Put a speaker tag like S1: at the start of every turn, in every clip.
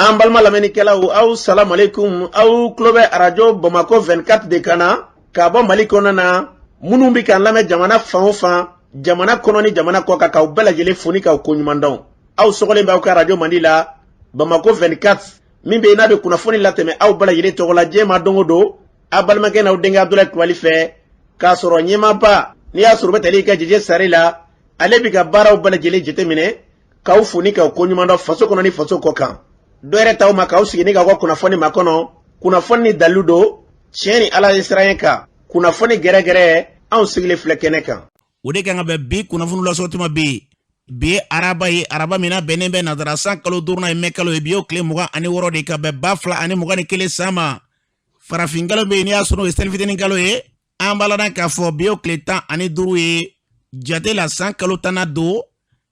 S1: An balima lamɛnnikɛlaw, aw salamalekun. Aw tulo bɛ Arajo Bamakɔ 24 de kan na k'a bɔ Mali kɔnɔna na. Minnu bɛ k'an lamɛn jamana fan o fan, jamana kɔnɔ ni jamana kɔ kan, k'aw bɛɛ lajɛlen fo ni k'aw koɲuman dɔn. Aw sɔgɔlen bɛ aw ka arajo mandi la, Bamakɔ 24, min bɛ yen n'a bɛ kunnafoni latɛmɛ aw bɛɛ lajɛlen tɔgɔ la diɲɛ ma don o don, aw balimakɛ n'aw denkɛ Abudulayi Kulubali fɛ, k'a sɔrɔ ɲɛmaaba, n'i y'a sɔrɔ u bɛ tali kɛ Jeje Sare la, ale bɛ ka baaraw bɛɛ lajɛlen jateminɛ, k'aw fo ni k'aw koɲuman dɔn faso kɔnɔ ni faso kɔ kan. Dɔ yɛrɛ t'aw ma k'aw sigi ni k'aw ka kunnafoni makɔnɔ, kunnafoni ni dalilu don, tiɲɛ ni Ala ye siran kan, kunnafoni gɛrɛgɛrɛ, anw sigilen filɛ kɛnɛ kan.
S2: O de kan ka bɛn bi kunnafoni lasɔrɔ tuma bi. Bi ye araba ye, araba min na bɛnnen bɛ nazara san kalo duurunan ye, mɛ kalo ye. Bi y'o tile 26 de ka bɛn 2021 san ma. Farafin kalo bɛ yen, n'i y'a sɔrɔ o ye selifitinin kalo ye, an b'a ladɔn k'a fɔ bi y'o tile 15 ye jate la, san kalo tanna don,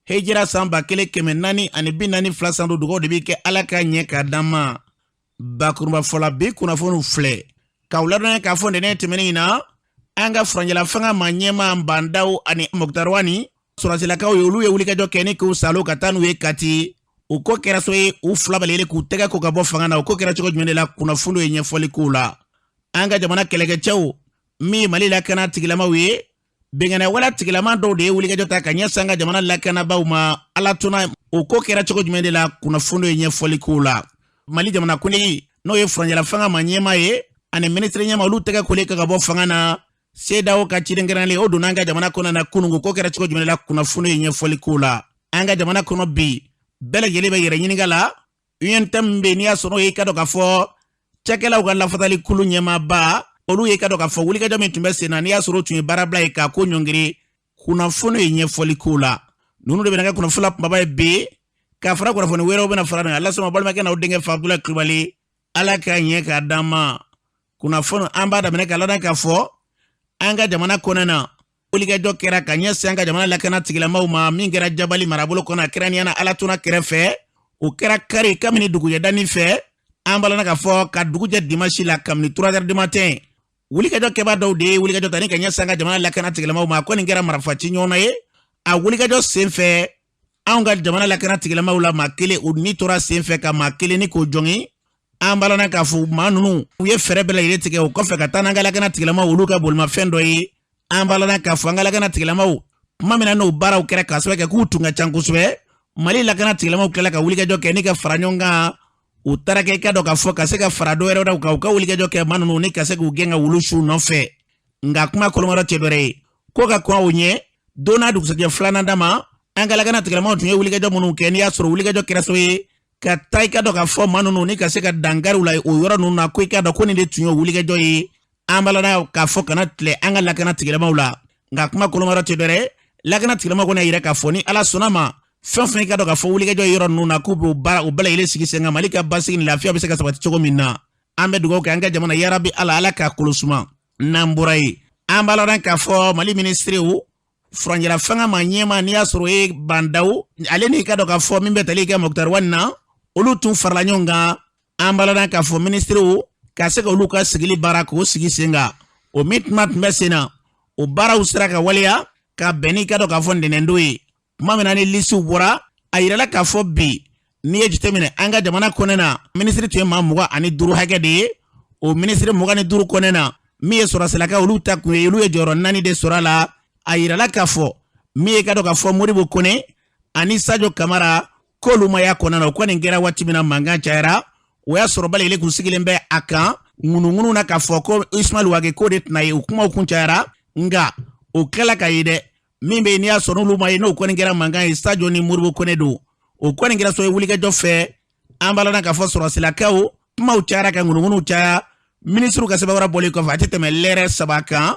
S2: hijira san 1442 san don. Dugaw de bɛ kɛ Ala ka ɲɛ k'a d'an ma. Bakurunba fɔla, bi kunnafoniw filɛ k'aw ladɔnya k'a fɔ ntɛnɛn tɛmɛnen in na, an ka furancɛla fanga ma ɲɛmaa Ba Ndaw ani Moctar Ouane, sɔrɔsilakaw ye, olu ye wulikajɔ kɛ ni k'u salo ka taa n'u ye Kati. O ko kɛra so ye, u fila bɛɛ k'u tɛgɛ ko ka bɔ fanga na. O ko kɛra cogo jumɛn de la? Kunnafoniw ye ɲɛfɔli k'u la. An ka jamana kɛlɛkɛcɛw, min ye Mali lakana tigilamaw ye, binkanni wale tigilama dɔw de ye wulikajɔ ta ka ɲɛsin an ka jamana lakanabaaw ma Alatona. O ko kɛra cogo jumɛn de la? Kunnafoniw ye ɲɛfɔli k'u la. Mali jamana kuntigi, n'o ye furancɛla fanga ma ɲɛmaa ye, ani minisiri ɲɛmaa, olu tɛgɛ kolen ka bɔ fanga na. CEDEAO ka ciden kɛrɛnkɛrɛnlen, o donna an ka jamana kɔnɔ na kununko. Ko kɛra cogo jumɛn la? Kunnafoni ye ɲɛfɔli k'u la. An ka jamana kɔnɔ bi, bɛɛ lajɛlen bɛ yɛrɛ ɲininka la. UNTM bɛ yen, n'i y'a sɔrɔ i ka dɔn k'a fɔ cakɛlaw ka lafasali kulu ɲɛmaaba, olu ye ka dɔn k'a fɔ wulikajɔ min tun bɛ sen na, n'i y'a sɔrɔ o tun ye baarabila ye k'a ko ɲɔngiri. Kunnafoni ye ɲɛfɔli k'u la. Ninnu de bɛna kɛ kunnafoni la kunbaba ye bi, k'a fara kunnafoni wɛrɛw bɛna fara nin kan. Lasama balimakɛ n'aw denkɛ fa Abudulayi Kulubali. Ala k'a ɲɛ k'a d'an ma. Kunnafoni, an b'a daminɛ ka ladɔn k'a fɔ an ka jamana kɔnɔ na, wulikajɔ kɛra ka ɲɛsin an ka jamana lakana tigilamaw ma, min kɛra Jabali marabolo kɔnɔ, a kɛrɛnkɛrɛnnenya na Alatona kɛrɛfɛ. O kɛra kari kabini dugujɛdani fɛ. An balana k'a fɔ ka dugu jɛ dimanche la, kabini 3 heures du matin, wulikajɔ kɛbaa dɔw de ye wulikajɔ ta ni ka ɲɛsin an ka jamana lakana tigilamaw ma. Ko nin kɛra marifaci ɲɔgɔnna ye. A wulikajɔ sen fɛ, anw ka jamana lakana tigilamaw la maa kelen, o ni tora sen fɛ, ka maa kelen ni k'o jɔngin. An balana k'a fɔ maa ninnu, u ye fɛɛrɛ bɛɛ lajɛlen tigɛ o kɔfɛ ka taa n'an ka lakana tigilamaw, olu ka bolimafɛn dɔ ye. An balana k'a fɔ an ka lakana tigilamaw, tuma min na n'o baaraw kɛra, k'a sababu kɛ k'u tun ka ca kosɛbɛ, Mali lakana tigilamaw tilala ka wulikajɔ kɛ ni ka fara ɲɔgɔn kan. U taara kɛ i ka dɔn k'a fɔ ka se ka fara dɔ wɛrɛw kan, u ka wulikajɔ kɛ maa ninnu ni ka se k'u gɛn ka wulu su nɔfɛ. Nka kuma kolomayɔrɔ tɛ dɔwɛrɛ ye ko ka kɔn o ɲɛ don n'a dugusajɛ filanan dama, an ka lakana tigilamaw tun ye wulikajɔ minnu kɛ, n'i y'a sɔrɔ wulikajɔ kɛra so ye ka taa i ka dɔn k'a fɔ maa ninnu ni ka se ka dankari u la o yɔrɔ ninnu na, ko i ka dɔn ko nin de tun ye wulikajɔ ye. An balana k'a fɔ kana tilɛ an ka lakana tigilamaw la. Nka kuma kolomayɔrɔ tɛ dɔwɛrɛ, lakana tigilamaw kɔni y'a yira k'a fɔ ni Ala sɔnna ma, fɛn fɛn i ka dɔn k'a fɔ wulikajɔ yɔrɔ ninnu na, k'u b'o baara o bɛɛ lajɛlen sigi sen kan, Mali ka basigi ni lafiya bɛ se ka sabati cogo min na. An bɛ dugawu kɛ an ka jamana, yarabi Ala, Ala k'a kolo suma. N'an bɔra yen, an b'a lɔn k'a fɔ Mali minisiriw, furancɛla fanga ma ɲɛma, n'i y'a sɔrɔ o ye Ba Ndaw, ale n'i ka dɔn k'a fɔ min bɛ tali kɛ Moctar Ouane na, olu tun farala ɲɔgɔn kan. An b'a lɔn k'a fɔ minisiriw ka se ka olu ka sigili baara k'o sigi sen kan, o min tuma tun bɛ sen na, o baaraw sera ka waleya ka bɛn n'i ka dɔn k'a fɔ ntɛnɛndon ye. Tuma min na ni lisiw bɔra, a yirala k'a fɔ bi, n'i ye jateminɛ an ka jamana kɔnɛ na, minisiri tun ye maa 25 hakɛ de ye. O minisiri 25 kɔnɛ na, min ye sɔrɔsilakaw, olu ta kun ye, olu ye jɔyɔrɔ naani de sɔrɔ a la. A yirala k'a fɔ min ye ka dɔn k'a fɔ Modibo Kone ani Sajo Kamara, k'olu ma y'a kɔnɔ na. O kɔni kɛra waati min na mankan cayara, o y'a sɔrɔ bɛɛ lajɛlen kun sigilen bɛ a kan ŋunuŋunu na k'a fɔ ko Ismaël Wagué k'o de tɛna ye. O kumaw kun cayara, nka o kɛla ka ye dɛ, min bɛ yen n'i y'a sɔrɔ n'olu ma ye, n'o kɔni kɛra mankan ye, Sajo ni Modibo Kone don. O kɔni kɛra so ye wulikajɔ fɛ. An b'a lɔn k'a fɔ sɔrɔsilakaw, kumaw cayara ka ŋunuŋunuw caya. Minisiriw ka sɛbɛnwɛrɛ bɔlen kɔfɛ, a tɛ tɛmɛ lɛrɛ 3 kan,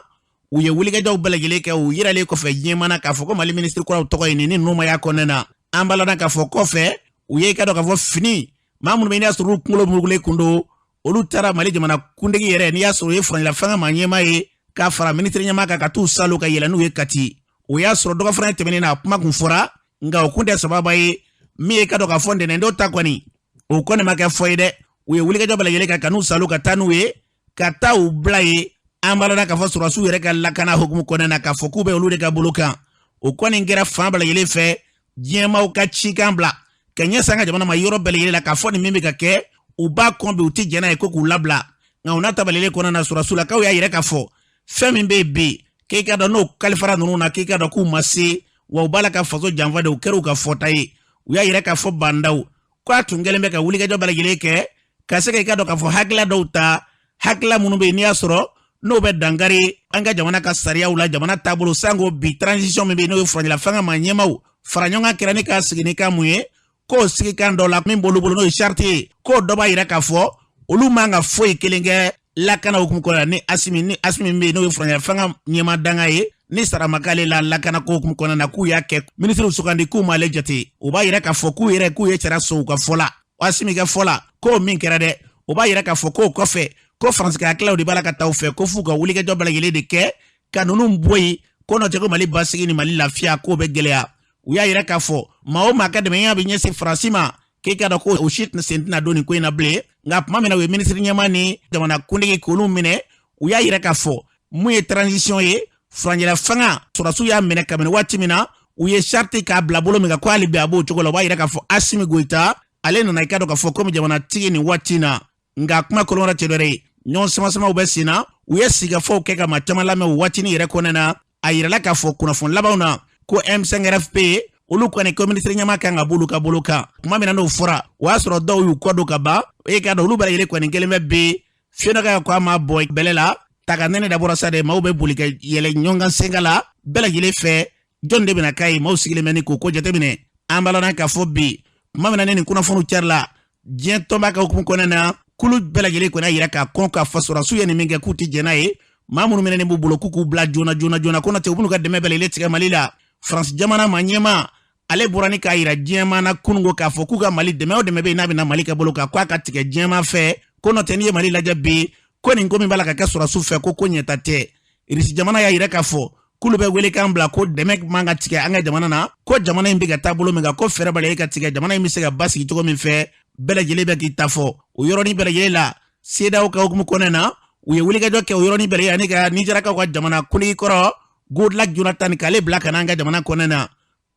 S2: u ye wulikajɔw bɛɛ lajɛlen kɛ. U yiralen kɔfɛ diɲɛmaa na k'a fɔ ko Mali minisiri kuraw tɔgɔ ye nin ni ninnu ma y'a kɔnɔna na, an b'a lɔn k'a fɔ kɔfɛ, u ye ka dɔn k'a fɔ fini maa minnu bɛ, n'i y'a sɔrɔ olu kunkolo murugulen kun don, olu taara Mali jamana kuntigi yɛrɛ, n'i y'a sɔrɔ o ye furancɛla fanga maa ɲɛmaa ye, k'a fara minisiri ɲɛmaa kan, ka t'u salo ka yɛlɛ n'u ye Kati. O y'a sɔrɔ dɔgɔfura tɛmɛnen na, a kuma kun fɔra, nka o kun tɛ sababa ye. Min ye ka dɔn k'a fɔ ntɛnɛndon ta kɔni, o kɔni ma kɛ fɔ ye dɛ. U ye wulikajɔ bɛɛ lajɛlen kɛ ka n'u salo ka taa n'u ye, ka taa u bila ye. An b'a lɔn k'a fɔ sɔrɔdasiw yɛrɛ ka lakana hukumu kɔnɔna na, k'a fɔ k'u bɛ olu de ka bolo kan, o kɔni kɛra fan bɛɛ lajɛlen fɛ, diɲɛmaaw ka cikan bila Ka ɲɛsin an ka jamana ma yɔrɔ bɛɛ lajɛlen la k'a fɔ nin min bɛ ka kɛ, u b'a kɔn bi, u tɛ jɛn n'a ye ko k'u labila. Nka o n'a ta bɛɛ kɔnɔna na, sɔrɔdasilakaw y'a yira k'a fɔ fɛn min bɛ yen bi, k'i k'a dɔn n'o kalifara ninnu na, k'i k'a dɔn k'u ma se wa u b'a la ka faso janfa de, o kɛra u ka fɔta ye. U y'a yira k'a fɔ Bah N'Daw ko a tun kɛlen bɛ ka wulikajɔ bɛɛ lajɛlen kɛ ka se ka i k'a dɔn k'a fɔ hakilila dɔw ta, hakilila minnu bɛ yen n'i y'a sɔrɔ n'o bɛ dankari an ka jamana ka sariyaw la, jamana taabolo, sanko bi transition min bɛ yen, n'o ye furancɛla fanga maa ɲɛmaaw fara ɲɔgɔn kan kɛra ni k'a sigi ni kan mun ye, k'o sigikan dɔ la min b'olu bolo, n'o ye charte ye, k'o dɔ b'a yira k'a fɔ olu man ka foyi kelen kɛ lakana hukumu kɔnɔ ni Asimi, ni Asimi min bɛ yen, n'o ye furancɛ fanga ɲɛmaa danga ye, ni sara ma k'ale la lakana ko hukumu kɔnɔna na, k'u y'a kɛ minisiriw sugandi k'u m'ale jate. U b'a yira k'a fɔ k'u yɛrɛ k'u ye sariya sɔsɔ u ka fɔ la. Asimi ka fɔ la, k'o min kɛra dɛ, o b'a yira k'a fɔ k'o kɔfɛ ko Faransi ka hakililaw de b'a la ka taa u fɛ, ko f'u ka wulikajɔ bɛɛ lajɛlen de kɛ ka ninnu bɔ yen, ko n'o tɛ ko Mali basigi ni Mali lafiya k'o bɛ gɛlɛya. U y'a yira k'a fɔ maa o maa ka dɛmɛya bɛ ɲɛsin Faransi ma, k'i k'a dɔn ko o si sen tɛna don nin ko in na bilen. Nka tuma min na u ye minisiri ɲɛmaa ni jamana kuntigi k'olu minɛ, u y'a yira k'a fɔ mun ye transition ye, furancɛla fanga sɔrɔdasiw y'a minɛ kabini waati min na u ye charte k'a bila bolo min kan, ko hali bi a b'o cogo la. U b'a yira k'a fɔ Asimi Goyita ale nana i k'a dɔn k'a fɔ komi jamanatigi nin waati in na. Nka kuma kolon wɛrɛ tɛ dɔwɛrɛ ye, ɲɔgɔn samasamaw bɛ sen na. U ye sigikafɔw kɛ ka maa caman lamɛn o waatinin yɛrɛ kɔnɔna na. A yirala k'a fɔ kunnafoni labanw na ko M5 RFP olu kɔni ko minisiri ɲɛmaa kan ka b'olu ka bolo kan. Tuma min na n'o fɔra, o y'a sɔrɔ dɔw y'u kɔ don ka ban. E k'a dɔn olu bɛɛ lajɛlen kɔni kelen bɛ bi fiyɛ ka ko a ma bɔ bɛlɛ la ta ka nɛnɛ dabɔra sa dɛ. Maaw bɛ boli ka yɛlɛ ɲɔgɔn kan senka la bɛɛ lajɛlen fɛ, jɔn de bɛna k'a ye? Maaw sigilen bɛ ni k'o ko jateminɛ. An b'a lɔn k'a fɔ bi tuma min na ni nin kunnafoniw carila diɲɛ tɔnba ka hukumu kɔnɔna na, kulu bɛɛ lajɛlen kɔni y'a yira k'a kɔn k'a fɔ sɔrɔdasiw ye nin min kɛ, k'u tɛ jɛn n'a ye. Maa minnu minɛnen b'u bolo, k'u k'u bila joona joona joona, ko n'o tɛ u bɛn'u ka dɛmɛ bɛɛ lajɛlen tigɛ Mali la. Faransi jamana maa ɲɛmaa ale bɔra ni k'a yira diɲɛmaa na kununko k'a fɔ k'u ka Mali dɛmɛ o dɛmɛ bɛ yen n'a bɛ na Mali ka bolo kan, k'a ka tigɛ diɲɛmaa fɛ, ko n'o tɛ n'i ye Mali lajɛ bi, ko nin ko min b'a la ka kɛ sɔrɔdasiw fɛ, ko ko ɲɛta tɛ. Irisi jamana y'a yira k'a fɔ k'olu bɛ welekan bila ko dɛmɛ man ka tigɛ an ka jamana na, ko jamana in bɛ ka taa bolo min kan, ko fɛɛrɛ bɛɛ ka tigɛ jamana in bɛ se ka basigi cogo min fɛ. Bɛɛ lajɛlen bɛ k'i ta fɔ o yɔrɔnin bɛɛ lajɛlen la. CEDEAO ka hukumu kɔnɔna na, u ye wulikajɔ kɛ o yɔrɔnin bɛɛ lajɛlen ani ka Nizɛriyakaw ka jamana kuntigi kɔrɔ Goodluck Jonathan k'ale bila ka na an ka jamana kɔnɔna na.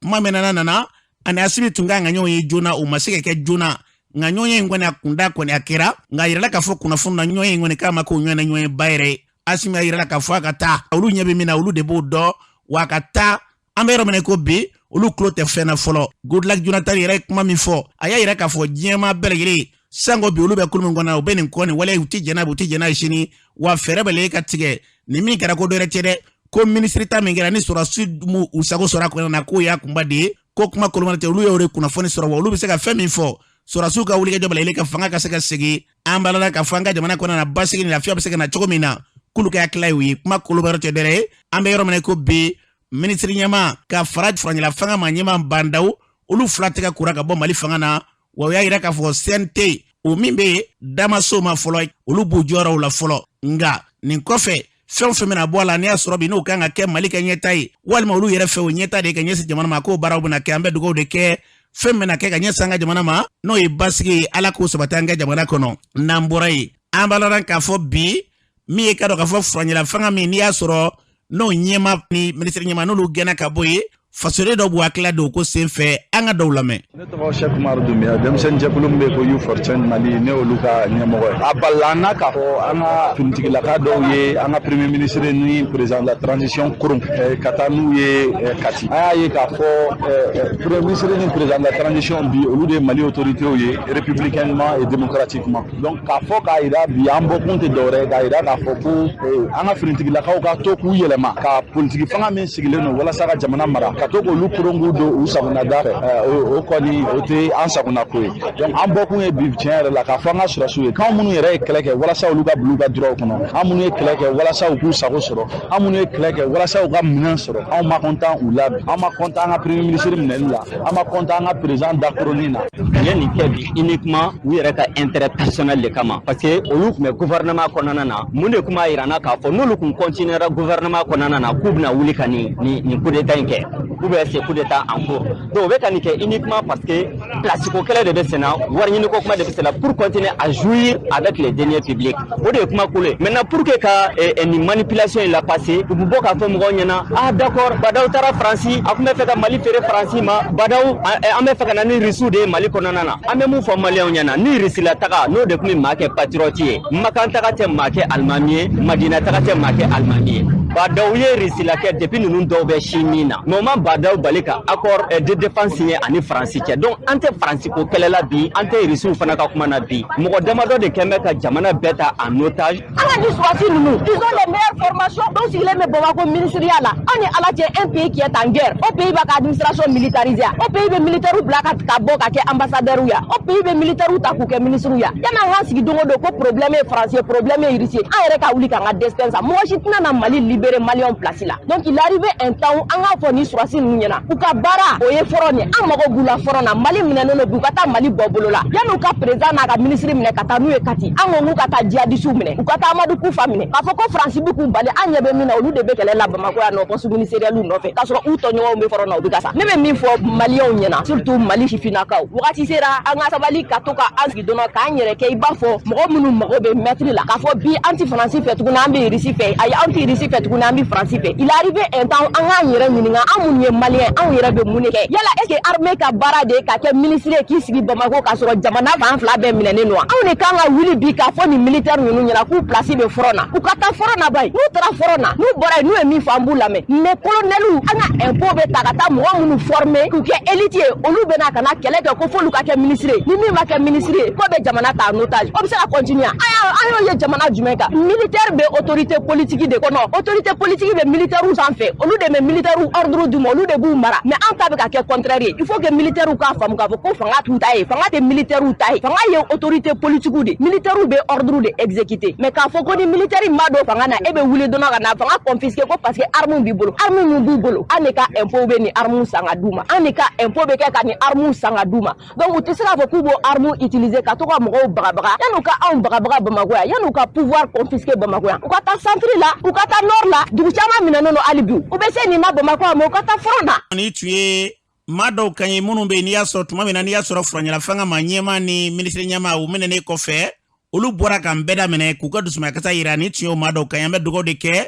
S2: Tuma min na nana ani Asimi tun kan ka ɲɔgɔn ye joona, o ma se ka kɛ joona. Nka ɲɔgɔn in kɔni a kunda kɔni a kɛra, nka a yirala k'a fɔ kunnafoni na ɲɔgɔn in kɔni k'a ma k'o ɲɔgɔn na ɲɔgɔn ye ba yɛrɛ ye. Asimi y'a yirala k'a fɔ a ka taa, olu ɲɛ bɛ min na, olu de b'o dɔn, wa a ka taa. An bɛ yɔrɔ min na ko bi, olu tulo tɛ fɛn na fɔlɔ. Goodluck Jonathan yɛrɛ ye kuma min fɔ, a y'a yira k'a fɔ diɲɛmaa bɛɛ lajɛlen, sanko bi olu bɛ kulu min kɔnɔ, u bɛ nin kɔ nin waleya, u tɛ jɛn n'a ye, u tɛ jɛn n'a ye sini, wa fɛɛrɛ bɛɛ ka tigɛ. Nin min kɛra, ko dɔ wɛrɛ tɛ dɛ, ko minisiri ta min kɛra ni sɔrɔdasi m'u u sago sɔrɔ a kɔnɔna na, k'o y'a kunba de ye. Ko kuma kolomana tɛ, olu y'o de kunnafoni sɔrɔ, wa olu bɛ se ka fɛn min fɔ, sɔrɔdasiw ka wulikajɔ bɛɛ lajɛlen ka fanga ka se ka segin. An b'a la k'a fɔ an ka jamana kɔnɔna na, basigi ni lafiya bɛ se ka na cogo min na, k'olu ka hakilila y'o ye. Kuma koloma tɛ dɛrɛ ye. An bɛ yɔrɔ min na ko bi, minisiri ɲɛmaa ka fara furancɛla fanga maa ɲɛmaa Bah N'Daw, olu fila tɛgɛ kura ka bɔ Mali fanga na. Wa u y'a yira k'a fɔ CNT o min bɛ yen, damaso ma fɔlɔ, olu b'u jɔyɔrɔw la fɔlɔ. Nka nin kɔfɛ, fɛn o fɛn bɛna bɔ a la, n'i y'a sɔrɔ bi n'o kan ka kɛ Mali ka ɲɛta ye, walima olu yɛrɛ fɛ o ɲɛta de ye ka ɲɛsin jamana ma, k'o baaraw bɛna kɛ. An bɛ dugawu de kɛ, fɛn min bɛna kɛ ka ɲɛsin an ka jamana ma, n'o ye basigi ye, Ala k'o sabati an ka jamana kɔnɔ. N'an bɔra yen, an b'a lɔn k'a fɔ bi min ye ka dɔn k'a fɔ furancɛla fanga min n'i y'a sɔrɔ n'o ɲɛma ni minisiri ɲɛma n'olu gɛnna ka bɔ yen, fasoden dɔw b'u hakilila don ko sen fɛ, an ka dɔw lamɛn.
S3: Ne tɔgɔ Cheikh Umaru Dunbiya, denmisɛnnin jɛkulu min bɛ yen ko Youth for Change Mali, ne y'olu ka ɲɛmɔgɔ ye. A balila an na k'a fɔ an ka finitigilaka dɔw ye an ka premier ministre ni président de la transition koron ka taa n'u ye Kati. An y'a ye k'a fɔ premier ministre ni président de la transition bi, olu de ye Mali autorités ye républicainement et démocratiquement. Donc k'a fɔ k'a yira bi, an bɔkun tɛ dɔwɛrɛ ye k'a yira k'a fɔ ko an ka finitigilakaw ka to k'u yɛlɛma ka politiki fanga min sigilen don walasa ka jamana mara, ka to k'olu koron k'u don u sagonada fɛ, o kɔni o tɛ an sagona ko ye. Donc an bɔkun ye bi, tiɲɛ yɛrɛ la, k'a fɔ an ka sɔrɔdasiw ye k'anw minnu yɛrɛ ye kɛlɛ kɛ walasa olu ka bila u ka droit kɔnɔ, an minnu ye kɛlɛ kɛ walasa u k'u sago sɔrɔ, an minnu ye kɛlɛ kɛ walasa u ka minɛn sɔrɔ, anw ma content u la bi. An ma content an ka premier ministre minɛli la, an ma content an ka président dakoroni na.
S4: U ye nin kɛ bi uniquement u yɛrɛ ka intérêt personnel de kama, parce que olu tun bɛ gouvernement kɔnɔna na. Mun de tun b'a yira n na k'a fɔ n'olu tun continuera gouvernement kɔnɔna na, k'u bɛna wuli ka nin nin nin coup d'état in kɛ? ou bien c'est coup d'état en cours. Donc o bɛ ka nin kɛ uniquement parce que place ko kɛlɛ de bɛ sen na, wari ɲini ko kuma de bɛ sen na pour continuer à jouir avec les deniers publics. O de ye kuma kolo ye. Maintenant, pour que ka nin manipulation in la passer, u bɛ bɔ k'a fɔ mɔgɔw ɲɛna: ah d'accord, Bah N'Daw taara Faransi, a tun bɛ fɛ ka Mali feere Faransi ma. Bah N'Daw, an bɛ fɛ ka na ni Rusiw de ye Mali kɔnɔna na. An bɛ mun fɔ Maliyɛnw ɲɛna? Ni Rusi la taga, n'o de tun bɛ maa kɛ patriote ye, Makan taga tɛ maa kɛ alimami ye, Madina taga tɛ maa kɛ alimami ye. Bah N'Daw ye Rusi la kɛ depuis ninnu dɔw bɛ si min na, mais o ma Bah N'Daw bali ka accord de défense signé ani Faransi cɛ. Donc an tɛ Faransi ko kɛlɛ la bi, an tɛ Rusiw fana ka kuma na bi. Mɔgɔ damadɔ de kɛn bɛ ka jamana bɛɛ ta en otage.
S5: An ka nin sɔrɔdasi ninnu, ils ont les meilleures formations. Dɔw sigilen bɛ Bamakɔ ministériya la. Aw ni Ala cɛ, un pays qui est en guerre, o pays b'a ka administration militarisée, o pays bɛ militaire bila ka bɔ ka kɛ ambassadeur ya, o pays bɛ militaire ta k'u kɛ ministre ya. Yanni an k'an sigi don o don ko problème ye français, problème ye russe, an yɛrɛ ka wuli k'an ka destin sa. Mɔgɔ si tɛna na Mali libérer Maliyɛnw place la. Donc il arrive un temps, an k'a fɔ ni sɔrɔdasi ninnu ɲɛna, u ka baara o ye front ye, an mago b'u la front na. Mali minɛnen don bi, u ka taa Mali bɔ bolo la. Yanni u ka président n'a ka ministre minɛ ka taa n'u ye Kati, an ko k'u ka taa djihadistes minɛ, u ka taa Amadu Kufa minɛ. K'a fɔ ko Faransi bɛ k'u bali, an ɲɛ bɛ min na, olu de bɛ kɛlɛ la Bamakɔ yan nɔ, poste ministériel nɔfɛ, k'a sɔrɔ u tɔɲɔgɔnw bɛ front na, u bɛ ka sa. Ne bɛ min fɔ Maliyɛnw ɲɛna, surtout Mali sifinnakaw, wagati sera an ka sabali ka to ka an sigi dɔrɔn k'an yɛrɛ kɛ i b'a fɔ mɔgɔ minnu mago bɛ mɛtiri la, k'a fɔ bi an ti Faransi fɛ tuguni, an bɛ Irisi fɛ. Ayi, an ti Irisi fɛ tuguni, an bɛ Faransi fɛ. Il arrive un temps, an k'an yɛrɛ ɲininka, an minnu ye Maliyɛn, anw yɛrɛ bɛ mun de kɛ? Yala est ce que armée ka baara de ye ka kɛ ministre ye k'i sigi Bamakɔ k'a sɔrɔ jamana fan fila bɛɛ minɛnen don wa? Anw de kan ka wuli bi k'a fɔ nin militaire ninnu ɲɛna k'u place bɛ front na, u ka taa front na. Bayi n'u taara front na, n'u bɔra yen, n'u ye min fɔ, an b'u lamɛn. Mais colonel, an ka impôt bɛ ta ka taa mɔgɔ minnu former k'u kɛ élite ye, olu bɛ na ka na kɛlɛ kɛ ko f'olu ka kɛ ministre ye. Ni min ma kɛ ministre ye, k'o bɛ jamana ta en otage, o bɛ se ka continuer? An y'o ye jamana jumɛn kan? Militaire bɛ autorité politique de kɔnɔ, autorité politique bɛ militaire sanfɛ, olu de bɛ militaire ordre d'u ma, olu de b'u mara. Mais an ta bɛ ka kɛ contraire ye. Il faut que militaire k'a faamu k'a fɔ ko fanga t'u ta ye, fanga tɛ militaire ta ye, fanga ye autorité politique de. Militaire bɛ ordre de exécuter. Mais k'a fɔ ko ni militaire ma don fanga na, e bɛ wuli dɔrɔn ka na fanga confisquer ko parce que arme b'i bolo, arme min b'u bolo, an de ka impôt bɛ nin arme san ka d'u ma, an de ka impôt bɛ kɛ ka nin arme san ka d'u ma. Donc u tɛ se k'a fɔ k'u b'o arme utiliser ka to ka mɔgɔw bagabaga. Yan'u ka anw bagabaga Bamakɔ yan, yan'u ka pouvoir confisquer Bamakɔ yan, u ka taa centre la, u ka taa nord la, dugu caman minɛnen don hali bi. U bɛ se nin na Bamakɔ yan, mais u ka taa front na.
S2: Ni tun ye maa dɔw kan ye minnu bɛ yen, n'i y'a sɔrɔ tuma min na, n'i y'a sɔrɔ furancɛla fanga ma ɲɛmaa ni minisiri ɲɛmaa u minɛnen kɔfɛ, olu bɔra ka n bɛɛ daminɛ k'u ka dusumakasa yira. Ni tun ye o maa dɔw kan ye. An bɛ dugawu de kɛ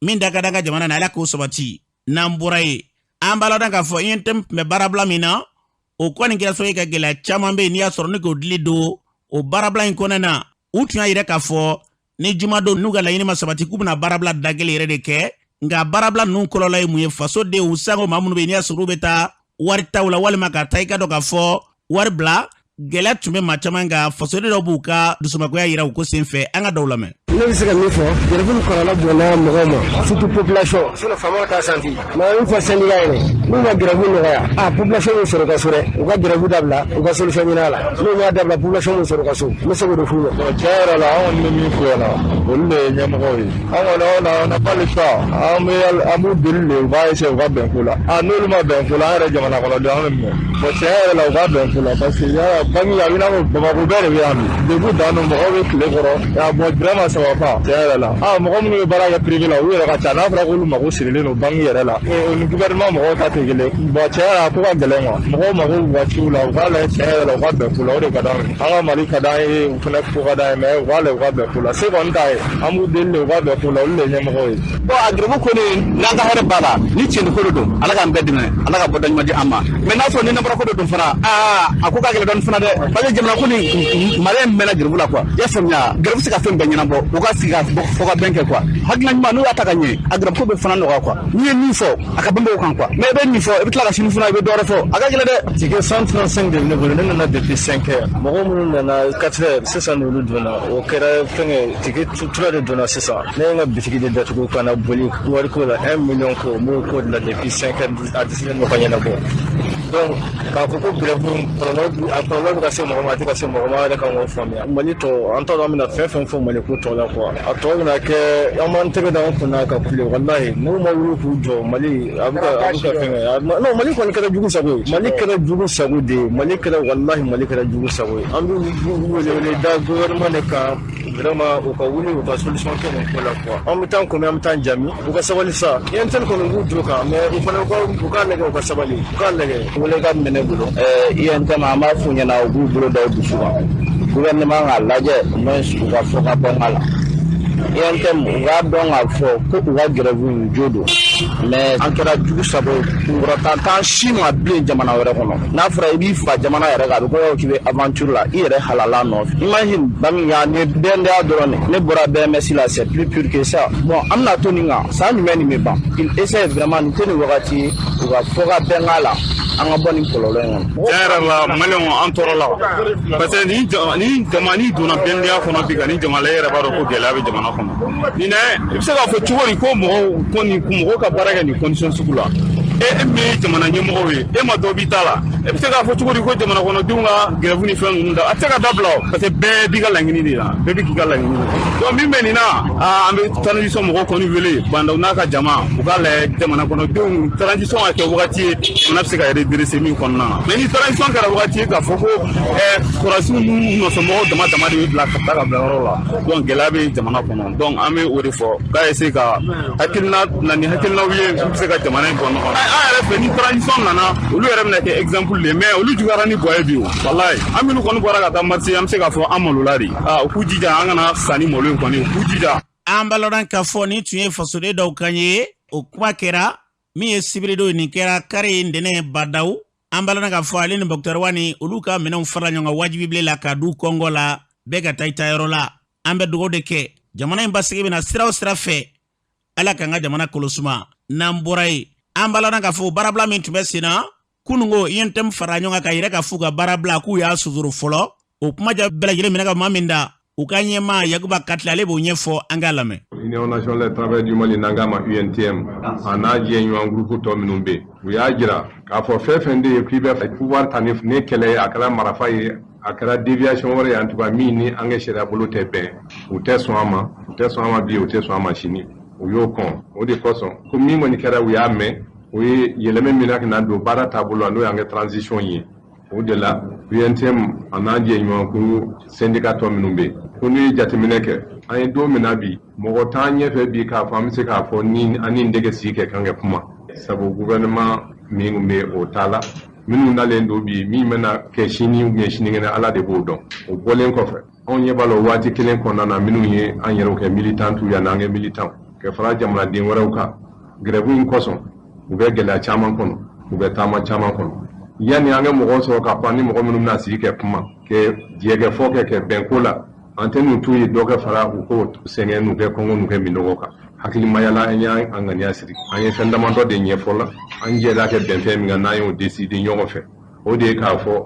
S2: min da ka d'an ka jamana na, Ala k'o sabati. N'an bɔra yen, an b'a ladɔn k'a fɔ UNTM tun bɛ baarabila min na, o kɔni kɛra sababu ye ka gɛlɛya caman bɛ yen, n'i y'a sɔrɔ ni k'o dili don o baarabila in kɔnɔna na. U tun y'a yira k'a fɔ ni jumadon n'u ka laɲini ma sabati, k'u bɛna baarabila da kelen yɛrɛ de kɛ. Nka baarabila ninnu kɔlɔlɔ ye mun ye fasodenw sango maa minnu bɛ yen, n'i y'a sɔrɔ u bɛ taa wari taw la walima ka taa i ka dɔn k'a fɔ wari bila, gɛlɛya tun bɛ maa caman kan. Fasoden dɔw b'u ka dusumagoya yira u ko senfɛ. An ka dɔw lamɛn.
S6: Ne bɛ se ka min fɔ, grève kɔlɔlɔ bonyana mɔgɔw ma, surtout population, sinon faamaw t'a santi. Mais min fɔ syndicat ye, n'u ma grève nɔgɔya, a population bɛ sɔrɔ ka so dɛ. U ka grève dabila, u ka solution ɲini a la. N'u m'a dabila, population bɛ sɔrɔ ka so. N bɛ se k'o de f'u ɲɛna.
S3: Tiɲɛ yɛrɛ la, an kɔni bɛ min f'u ɲɛna, olu de ye ɲɛmɔgɔw ye. An kɔni, on n'a pas le choix. An bɛ an b'u deli de, u b'a essayer u ka bɛn ko la. A n'olu ma bɛn ko la, an yɛrɛ jamana kɔnɔdenw, an bɛ minɛ. Bon, tiɲɛ yɛrɛ la, u ka bɛn ko la, parce que yala banque a bɛ i n'a fɔ Bamakɔ bɛɛ de bɛ yan bi. Degun dan don, mɔgɔw bɛ tile kɔrɔ. Ya bon, vraiment ça va pas tiɲɛ yɛrɛ la. A mɔgɔ minnu bɛ baara kɛ privé la, olu yɛrɛ ka ca. N'a fɔra k'olu mago sirilen don banque yɛrɛ la, o ni gouvernement mɔgɔw ta tɛ kelen. Bon, tiɲɛ yɛrɛ la, a ko ka gɛlɛn quoi. Mɔgɔw mago b'u ka ciw la, u k'a lajɛ tiɲɛ yɛrɛ la, u ka bɛn ko la, o de ka d'anw ye. An ka Mali ka d'an ye, u fana ko ka d'an ye, mais u k'a lajɛ u ka bɛn ko la. Se kɔni t'a ye, an b'u deli de u ka bɛn ko la, olu de ye ɲɛmɔgɔw ye.
S7: Bon, a grève kɔni, n'an ka hɛrɛ b'a la, ni tiɲɛni ko de don, Ala k'an bɛɛ dɛmɛ, Ala ka bɔda ɲuman di an ma. Mais n'a sɔrɔ ni namara ko de don fana, aa a ko ka gɛlɛn dɔɔni fana dɛ, parce que jamana ko ni Mali mɛnna grève la quoi. I y'a faamuya, grève se ka fɛn bɛɛ ɲɛnabɔ. U ka sigi ka fɔ ka bɛn kɛ quoi. Hakilina ɲuman, n'u y'a ta ka ɲɛ, a grève ko bɛ fana nɔgɔya quoi. N'i ye min fɔ, a ka bɛn o kan quoi. Mais i bɛ nin fɔ, i bɛ tila ka sini fana i bɛ dɔ wɛrɛ fɔ, a ka gɛlɛn dɛ.
S6: Ticket 135 de bɛ ne bolo. Ne nana depuis 5 heures. Mɔgɔ minnu nana 4 heures sisan, n'olu donna, o kɛra fɛnkɛ ticket tura de donna sisan. Ne ye n ka bitigi de datugu ka na boli wariko la, 1 million ko n b'o ko de la depuis 5 heures, a tɛ se ka ɲɛnabɔ. Donc k'a fɔ ko grève kɔlɔlɔ, a kɔlɔlɔ bɛ ka se mɔgɔ ma, a tɛ ka se mɔgɔ ma, yɛrɛ kan k'o faamuya. Mali tɔ, an t'a dɔn an bɛna fɛn fɛn fɔ Mali ko tɔ la quoi. A tɔ bɛna kɛ an b'an tɛgɛ da an kunna ka kule. Walahi, n'u ma wuli k'u jɔ, Mali a bɛ ka fɛnkɛ. Non, Mali kɔni kɛra jugu sago ye. Mali kɛra jugu sago de ye. Mali kɛra, walahi, Mali kɛra jugu sago ye. An bɛ wele wele da gouvernement de kan. Vraiment, u ka wuli, u ka solution kɛ nin ko la quoi. An bɛ taa komi an bɛ taa jami, u ka sabali sa. UNTM kɔni b'u jo kan, mais u fana u k'a lajɛ, u ka sabali, u k'a lajɛ.
S8: Wele ka minɛ ne bolo, UNTM, an b'a f'u ɲɛna u b'u bolo da u dusu kan. Gouvernement k'a lajɛ, au moins u ka fɔ ka bɛn a la. UNTM, u k'a dɔn k'a fɔ ko u ka grève in jo don, mais an kɛra jugu sago ye, kunkɔrɔta t'an si ma bilen jamana wɛrɛ kɔnɔ. N'a fɔra i b'i fa jamana yɛrɛ kan, a bɛ ko k'i bɛ aventure la i yɛrɛ halala nɔfɛ. Imagine Bamiya ni BNDA dɔrɔn de, ne bɔra BMS la, c'est plus pur que ça. Bon, an bɛna to nin kan san jumɛn? Nin bɛ ban. Il essaie vraiment, nin tɛ nin wagati ye, u ka fɔ ka bɛn k'a la, an ka bɔ nin kɔlɔlɔ in kɔnɔ.
S9: Tiɲɛ yɛrɛ la, Maliyɛnw, an tɔɔrɔ la, parce que ni jama ni donna BNDA kɔnɔ bi ka ni jama la, e yɛrɛ b'a dɔn ko gɛlɛya bɛ jamana kɔnɔ. Nin dɛ, i bɛ se k'a fɔ cogo di ko mɔgɔw ko nin mɔgɔw ka baara kɛ nin condition sugu la? E min ye jamana ɲɛmɔgɔw ye, e ma dɔ b'i ta la, e bɛ se k'a fɔ cogo di ko jamana kɔnɔdenw ka grève ni fɛn ninnu da a tɛ se ka dabila o? Parce que bɛɛ b'i ka laɲini de la, bɛɛ bɛ k'i ka laɲini de la. Donc min bɛ nin na, aa, an bɛ transition mɔgɔw kɔni wele, Bah N'Daw n'a ka jama, u k'a lajɛ jamana kɔnɔdenw, transition ka kɛ wagati ye jamana bɛ se ka redresser min kɔnɔna na. Mais ni transition kɛra wagati ye k'a fɔ ko sɔrɔdasiw n'u nɔfɛmɔgɔw dama dama de bɛ bila ka taa ka bila yɔrɔ la, donc gɛlɛya bɛ jamana kɔnɔ. Donc an bɛ o de fɔ k'a essayer ka hakilina na ni hakilinaw ye min bɛ se ka jamana in bɔ nɔgɔ la. An yɛrɛ fɛ, ni transition nana, olu yɛrɛ bɛna kɛ exemple de ye, mais olu juguyara ni bɔ ye bi o. Walayi, an minnu kɔni bɔra ka taa marcher, an bɛ se k'a fɔ an malola de. Aa, u k'u jija, an kana sa ni malo in kɔni, u k'u jija.
S2: An b'a lɔn k'a fɔ nin tun ye fasoden dɔw kan ye. O kuma kɛra min ye sibiridon ye, nin kɛra kari ye, ntɛnɛn. Bah N'Daw, an b'a lɔn k'a fɔ ale ni Moctar Ouane, olu ka minɛnw fara ɲɔgɔn kan wajibi bilen la ka du kɔngɔ la, bɛɛ ka taa i ta yɔrɔ la. An bɛ dugawu de kɛ jamana in basigi bɛna sira o sira fɛ, Ala k'an ka jamana kolosuma. N'an bɔra yen, an b'a lɔn k'a fɔ baarabila min tun bɛ sen na kunungo, UNTM fara ɲɔgɔn kan ka yɛrɛ ka f'u ka baarabila k'u y'a sonsoro fɔlɔ. O kuma ja bɛɛ lajɛlen minɛ ka maa min da, u ka ɲɛmaa Yakuba Katile, ale b'o ɲɛfɔ, an k'a lamɛn.
S10: Union nationale des travailleurs du Mali, n'an k'a ma UNTM, a n'a jɛɲɔgɔn groupe tɔ minnu bɛ yen, u y'a jira k'a fɔ fɛn fɛn de ye k'i bɛ pouvoir ta ni ne kɛlɛ ye, a kɛra marafa ye, a kɛra déviation wɛrɛ ye, en tout cas min ni an ka sariya bolo tɛ bɛn, u tɛ sɔn a ma, u tɛ sɔn a ma bi, u tɛ sɔn a ma sini. U y'o kɔn. O de kosɔn ko min kɔni kɛra, u y'a mɛn, o ye yɛlɛmɛ min na ka na don baara taabolo la, n'o y'an ka transition ye. O de la, UNTM a n'an jɛɲɔgɔn ko syndicat tɔ minnu bɛ yen, ko n'u ye jateminɛ kɛ, an ye don min na bi, mɔgɔ t'an ɲɛfɛ bi k'a fɔ an bɛ se k'a fɔ ni an ni dɛgɛ sigi kɛ kan kɛ kuma, sabu gouvernement min bɛ o t'a la, minnu nalen don bi, min bɛna kɛ sini ou bien sinikɛnɛ, Ala de b'o dɔn. O bɔlen kɔfɛ, anw ɲɛ b'a la o waati kelen kɔnɔna na, minnu ye an yɛrɛw kɛ militantiw ye, n'an kɛ militant ka fara jamanaden wɛrɛw kan, grève in kosɔn, u bɛ gɛlɛya caman kɔnɔ, u bɛ taama caman kɔnɔ. Yanni an ka mɔgɔw sɔrɔ k'a fɔ an ni mɔgɔ minnu bɛna sigi kɛ kuma kɛ jɛkɛfɔ kɛ kɛ bɛn ko la, an tɛ n'u to yen dɔ kɛ fara u ko sɛgɛn n'u kɛ kɔngɔ n'u kɛ minɔgɔ kan. Hakilimaya la, an y'an ŋaniya siri, an ye fɛn damadɔ de ɲɛfɔ la, an jɛla kɛ bɛn fɛn min kan, n'an y'o décider ɲɔgɔn fɛ, o de ye k'a fɔ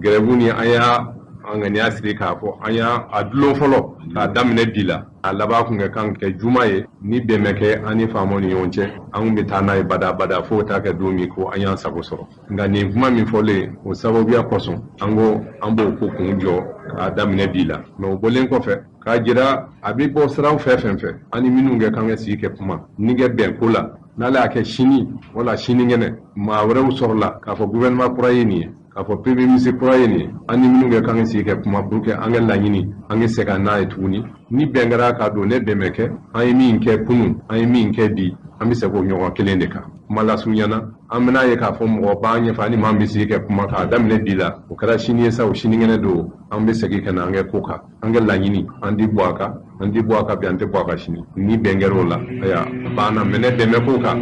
S10: grève ni an y'a an ŋaniya siri k'a fɔ an y'a a dulon fɔlɔ k'a daminɛ bi la, a laban kun kɛ kan kɛ juma ye. Ni bɛn bɛ kɛ an ni faamaw ni ɲɔgɔn cɛ, an kun bɛ taa n'a ye badabada fo taa kɛ don min ko an y'an sago sɔrɔ. Nka nin kuma min fɔlen, o sababuya kosɔn, an ko an b'o ko kun jɔ k'a daminɛ bi la. Mais o bɔlen kɔfɛ, k'a jira a bɛ bɔ siraw fɛn fɛn fɛ, an ni minnu kɛ kan ka sigi kɛ kuma ni kɛ bɛn ko la, n'ale y'a kɛ sini wala sinikɛnɛ, maa wɛrɛw sɔrɔla k'a fɔ gouvernement kura ye nin ye, k'a fɔ premier ministre kura ye nin ye, an ni minnu kɛ kan ka sigi kɛ kuma pour que an ka laɲini an ka segin n'a ye tuguni, ni bɛn kɛra ka don ne bɛn bɛ kɛ. An ye min kɛ kunun, an ye min kɛ bi, an bɛ segin o ɲɔgɔn kelen de kan. Kuma lasurunya na, an bɛna ye k'a fɔ mɔgɔ b'an ɲɛfɛ ani maa min bɛ sigi kɛ kuma k'a daminɛ bi la, o kɛra sini ye sa o, sinikɛnɛ don, an bɛ segin ka na an kɛ ko kan, an kɛ laɲini, an ti bɔ a kan, an ti bɔ a kan bi, an tɛ bɔ a kan sini. Ni bɛn kɛra o la, ayiwa, a banna. Mais ne dɛmɛ ko kan,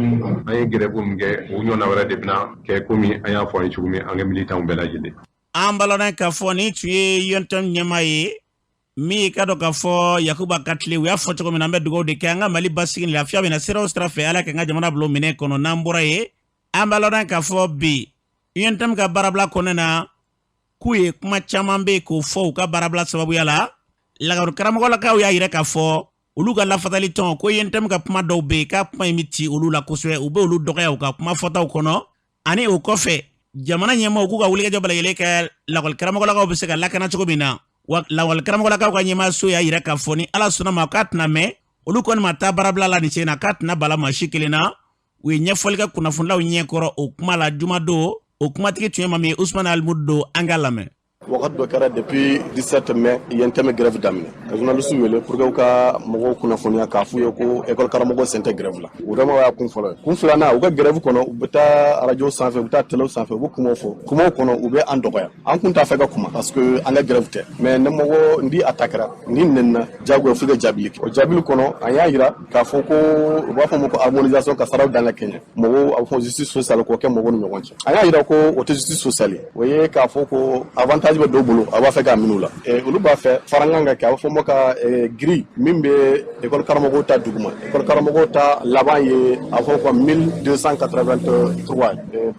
S10: an ye grève min kɛ, o ɲɔgɔnna wɛrɛ de bɛna kɛ, komi an y'a fɔ an ye cogo min, an kɛ militants bɛɛ lajɛlen.
S2: An balana k'a fɔ nin tun ye UNTM ɲɛmaa ye min ka dɔn k'a fɔ Yakuba Katile. U y'a fɔ cogo min na, an bɛ dugawu de kɛ an ka Mali basigi ni lafiya bɛna sira o sira fɛ, Ala k'an ka jamana bila minɛ kɔnɔ. N'an bɔra yen, an b'a lɔn k'a fɔ bi UNTM ka baarabila kɔnɔna na, k'u ye kuma caman bɛ yen k'o fɔ u ka baarabila sababuya la. Lakɔli karamɔgɔlakaw y'a yira k'a fɔ olu ka lafasali tɔn ko UNTM ka kuma dɔw bɛ yen k'a kuma in bɛ ci olu la kosɛbɛ, u bɛ olu dɔgɔya u ka kuma fɔtaw kɔnɔ. Ani o kɔfɛ, jamana ɲɛmaaw k'u ka wulikajɔ bɛɛ lajɛlen kɛ lakɔli karamɔgɔlakaw bɛ se ka lakana cogo min na. Wa lakɔli karamɔgɔlakaw ka ɲɛmaaso y'a yira k'a fɔ ni Ala sɔnna ma, k'a tɛna mɛn, olu kɔni ma taa baarabila la nin sen na, k'a tɛna bala maa si kelen na. U ye ɲɛfɔli kɛ kunnafonilaw ɲɛkɔrɔ o kuma la jumadon. O kumatigi tun ye maa min ye, Usumani Alimudu don. An k'a lamɛn.
S11: Wagati dɔ kɛra depuis 17 mai, UNTM grève daminɛ, ka journaliste wele pour que u ka mɔgɔw kunnafoniya k'a f'u ye ko école karamɔgɔ sen tɛ grève la. O vraiment o y'a kun fɔlɔ ye. Kun filanan, u ka grève kɔnɔ, u bɛ taa radio sanfɛ, u bɛ taa télé sanfɛ, u bɛ kumaw fɔ. Kumaw kɔnɔ, u bɛ an dɔgɔya. An kun t'a fɛ ka kuma parce que an ka grève tɛ, mais ne mɔgɔ n di attaquera ni nɛnina, jagoya f'i ka jaabili kɛ. O jaabili kɔnɔ, an y'a yira k'a fɔ ko u b'a fɔ ma ko harmonisation, ka saraw dan ka kɛɲɛ mɔgɔw, a bɛ fɔ justice sociale, k'o kɛ mɔgɔw ni ɲɔgɔn cɛ. An y'a yira ko o tɛ justice sociale ye, o ye k'a fɔ ko avantage bɛ dɔw bolo, a b'a fɛ k'a minɛ u la. Olu b'a fɛ farankan ka kɛ, a bɛ fɔ ma ka grille min bɛ école karamɔgɔw ta duguma. École karamɔgɔw ta laban ye, a fɔ ko 1283,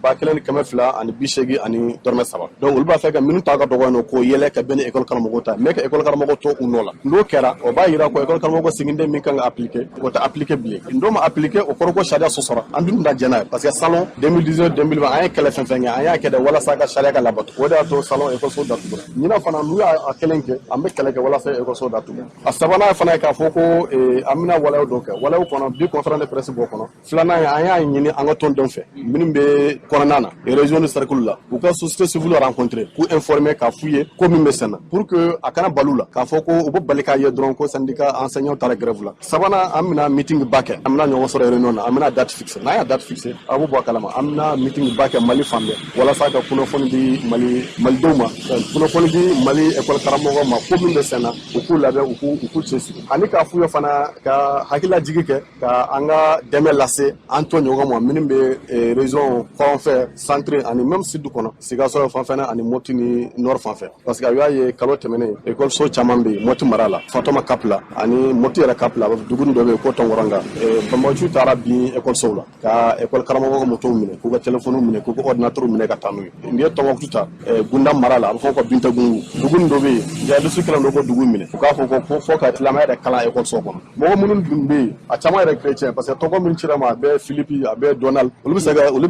S11: 1283. Donc olu b'a fɛ ka minnu ta ka dɔgɔ yen, k'o yɛlɛ ka bɛn ni école karamɔgɔw ta, mais ka école karamɔgɔw to u nɔ la. N'o kɛra, o b'a yira ko école karamɔgɔ siginiden min kan ka appliquer, o tɛ appliquer bilen. N'o ma appliquer, o kɔrɔ ko sariya sɔsɔra. An dun ta jɛn n'a ye, parce que salon 2019 2020, an ye kɛlɛ fɛn fɛn kɛ, an y'a kɛ dɛ walasa ka sariya ka labato. O de y'a to salon école datugura. Ɲinan fana, n'u y'a kelen kɛ, an bɛ kɛlɛ kɛ walasa école datugu. A sabanan fana ye k'a fɔ ko an bɛna waleyaw dɔw kɛ. Waleyaw kɔnɔ, bi conférence de presse b'o kɔnɔ. Filanan ye, an y'a ɲini an ka tɔndenw fɛ minnu bɛ kɔnɔna na, région ni cercle la, u ka société civile rencontrer, k'u informer, k'a f'u ye ko min bɛ sen na, pour que a kana balu la k'a fɔ ko u bɛ bali k'a ye dɔrɔn ko syndicat enseignant taara grève la. Sabanan, an bɛna meeting ba kɛ, an bɛna ɲɔgɔn sɔrɔ réunion na, an bɛna date fixer. N'an y'a date fixer, a b'u bɔ a kalama. An bɛna meeting ba kɛ Mali fan bɛɛ walasa ka kunnafoni di Mali malidenw ma, ka kunnafoni di Mali école karamɔgɔw ma, ko min bɛ sen na, u k'u labɛn, u k'u cɛsiri, ani k'a f'u ye fana ka hakililajigi kɛ, ka an ka dɛmɛ lase an tɔɲɔgɔn ma minnu bɛ région kɔrɔn fɛ, centre ani même sud kɔnɔ, Sikaso fan fɛnɛ ani Mopti ni nord fan fɛ, parce que a y'a ye kalo tɛmɛnen, école so caman bɛ yen Mopti mara la, Fatɔma Cap la ani Mopti yɛrɛ Cap la, dugu dɔ bɛ yen ko Tɔnkɔrɔnga, banbaganciw taara bin école sow la, ka école karamɔgɔ ka motow minɛ, k'u ka téléphone minɛ, k'u ka ordinateur minɛ ka taa n'u ye. N'i ye Tɔnbɔkutu ta, Gunda mara la, a bɛ fɔ ko Bintagungu, dugu dɔ bɛ yen, jihadiste kɛlen don ko dugu minɛ. U k'a fɔ ko fo ka silamɛya yɛrɛ kalan école so kɔnɔ. Mɔgɔ minnu dun bɛ yen, a caman yɛrɛ chrétien, parce que tɔgɔ min cira ma, a bɛɛ Philippe, a bɛɛ Donald, olu bɛ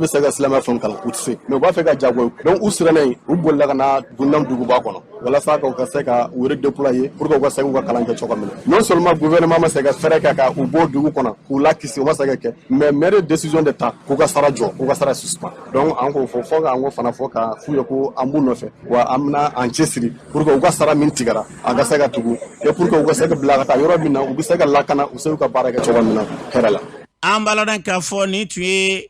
S11: se ka silamɛya fɛn kalan, u tɛ se, mais u b'a fɛ ka jagoya. Donc u sirannen yen, u bolila ka na Gundam duguba kɔnɔ walasa ka u ka se ka u redéployer pour que u ka se k'u ka kalan kɛ cogo min na. Non seulement gouvernement ma se ka fɛɛrɛ kɛ ka u bɔ dugu kɔnɔ k'u lakisi, u ma se ka kɛ, mais maire décision de ta k'u ka sara jɔ, k'u ka sara suspend. Donc an k'o fɔ, fɔ k'an ko fana fɔ ka f'u ye ko an b'u nɔfɛ, wa an bɛna an cɛsiri pour que u ka sara min tigɛra, a ka se ka tugu, et pour que u ka se ka bila ka taa yɔrɔ min na, u bɛ se ka lakana, u bɛ se k'u ka baara kɛ cogo min na hɛrɛ la.
S2: An b'a ladɔn k'a fɔ nin tun ye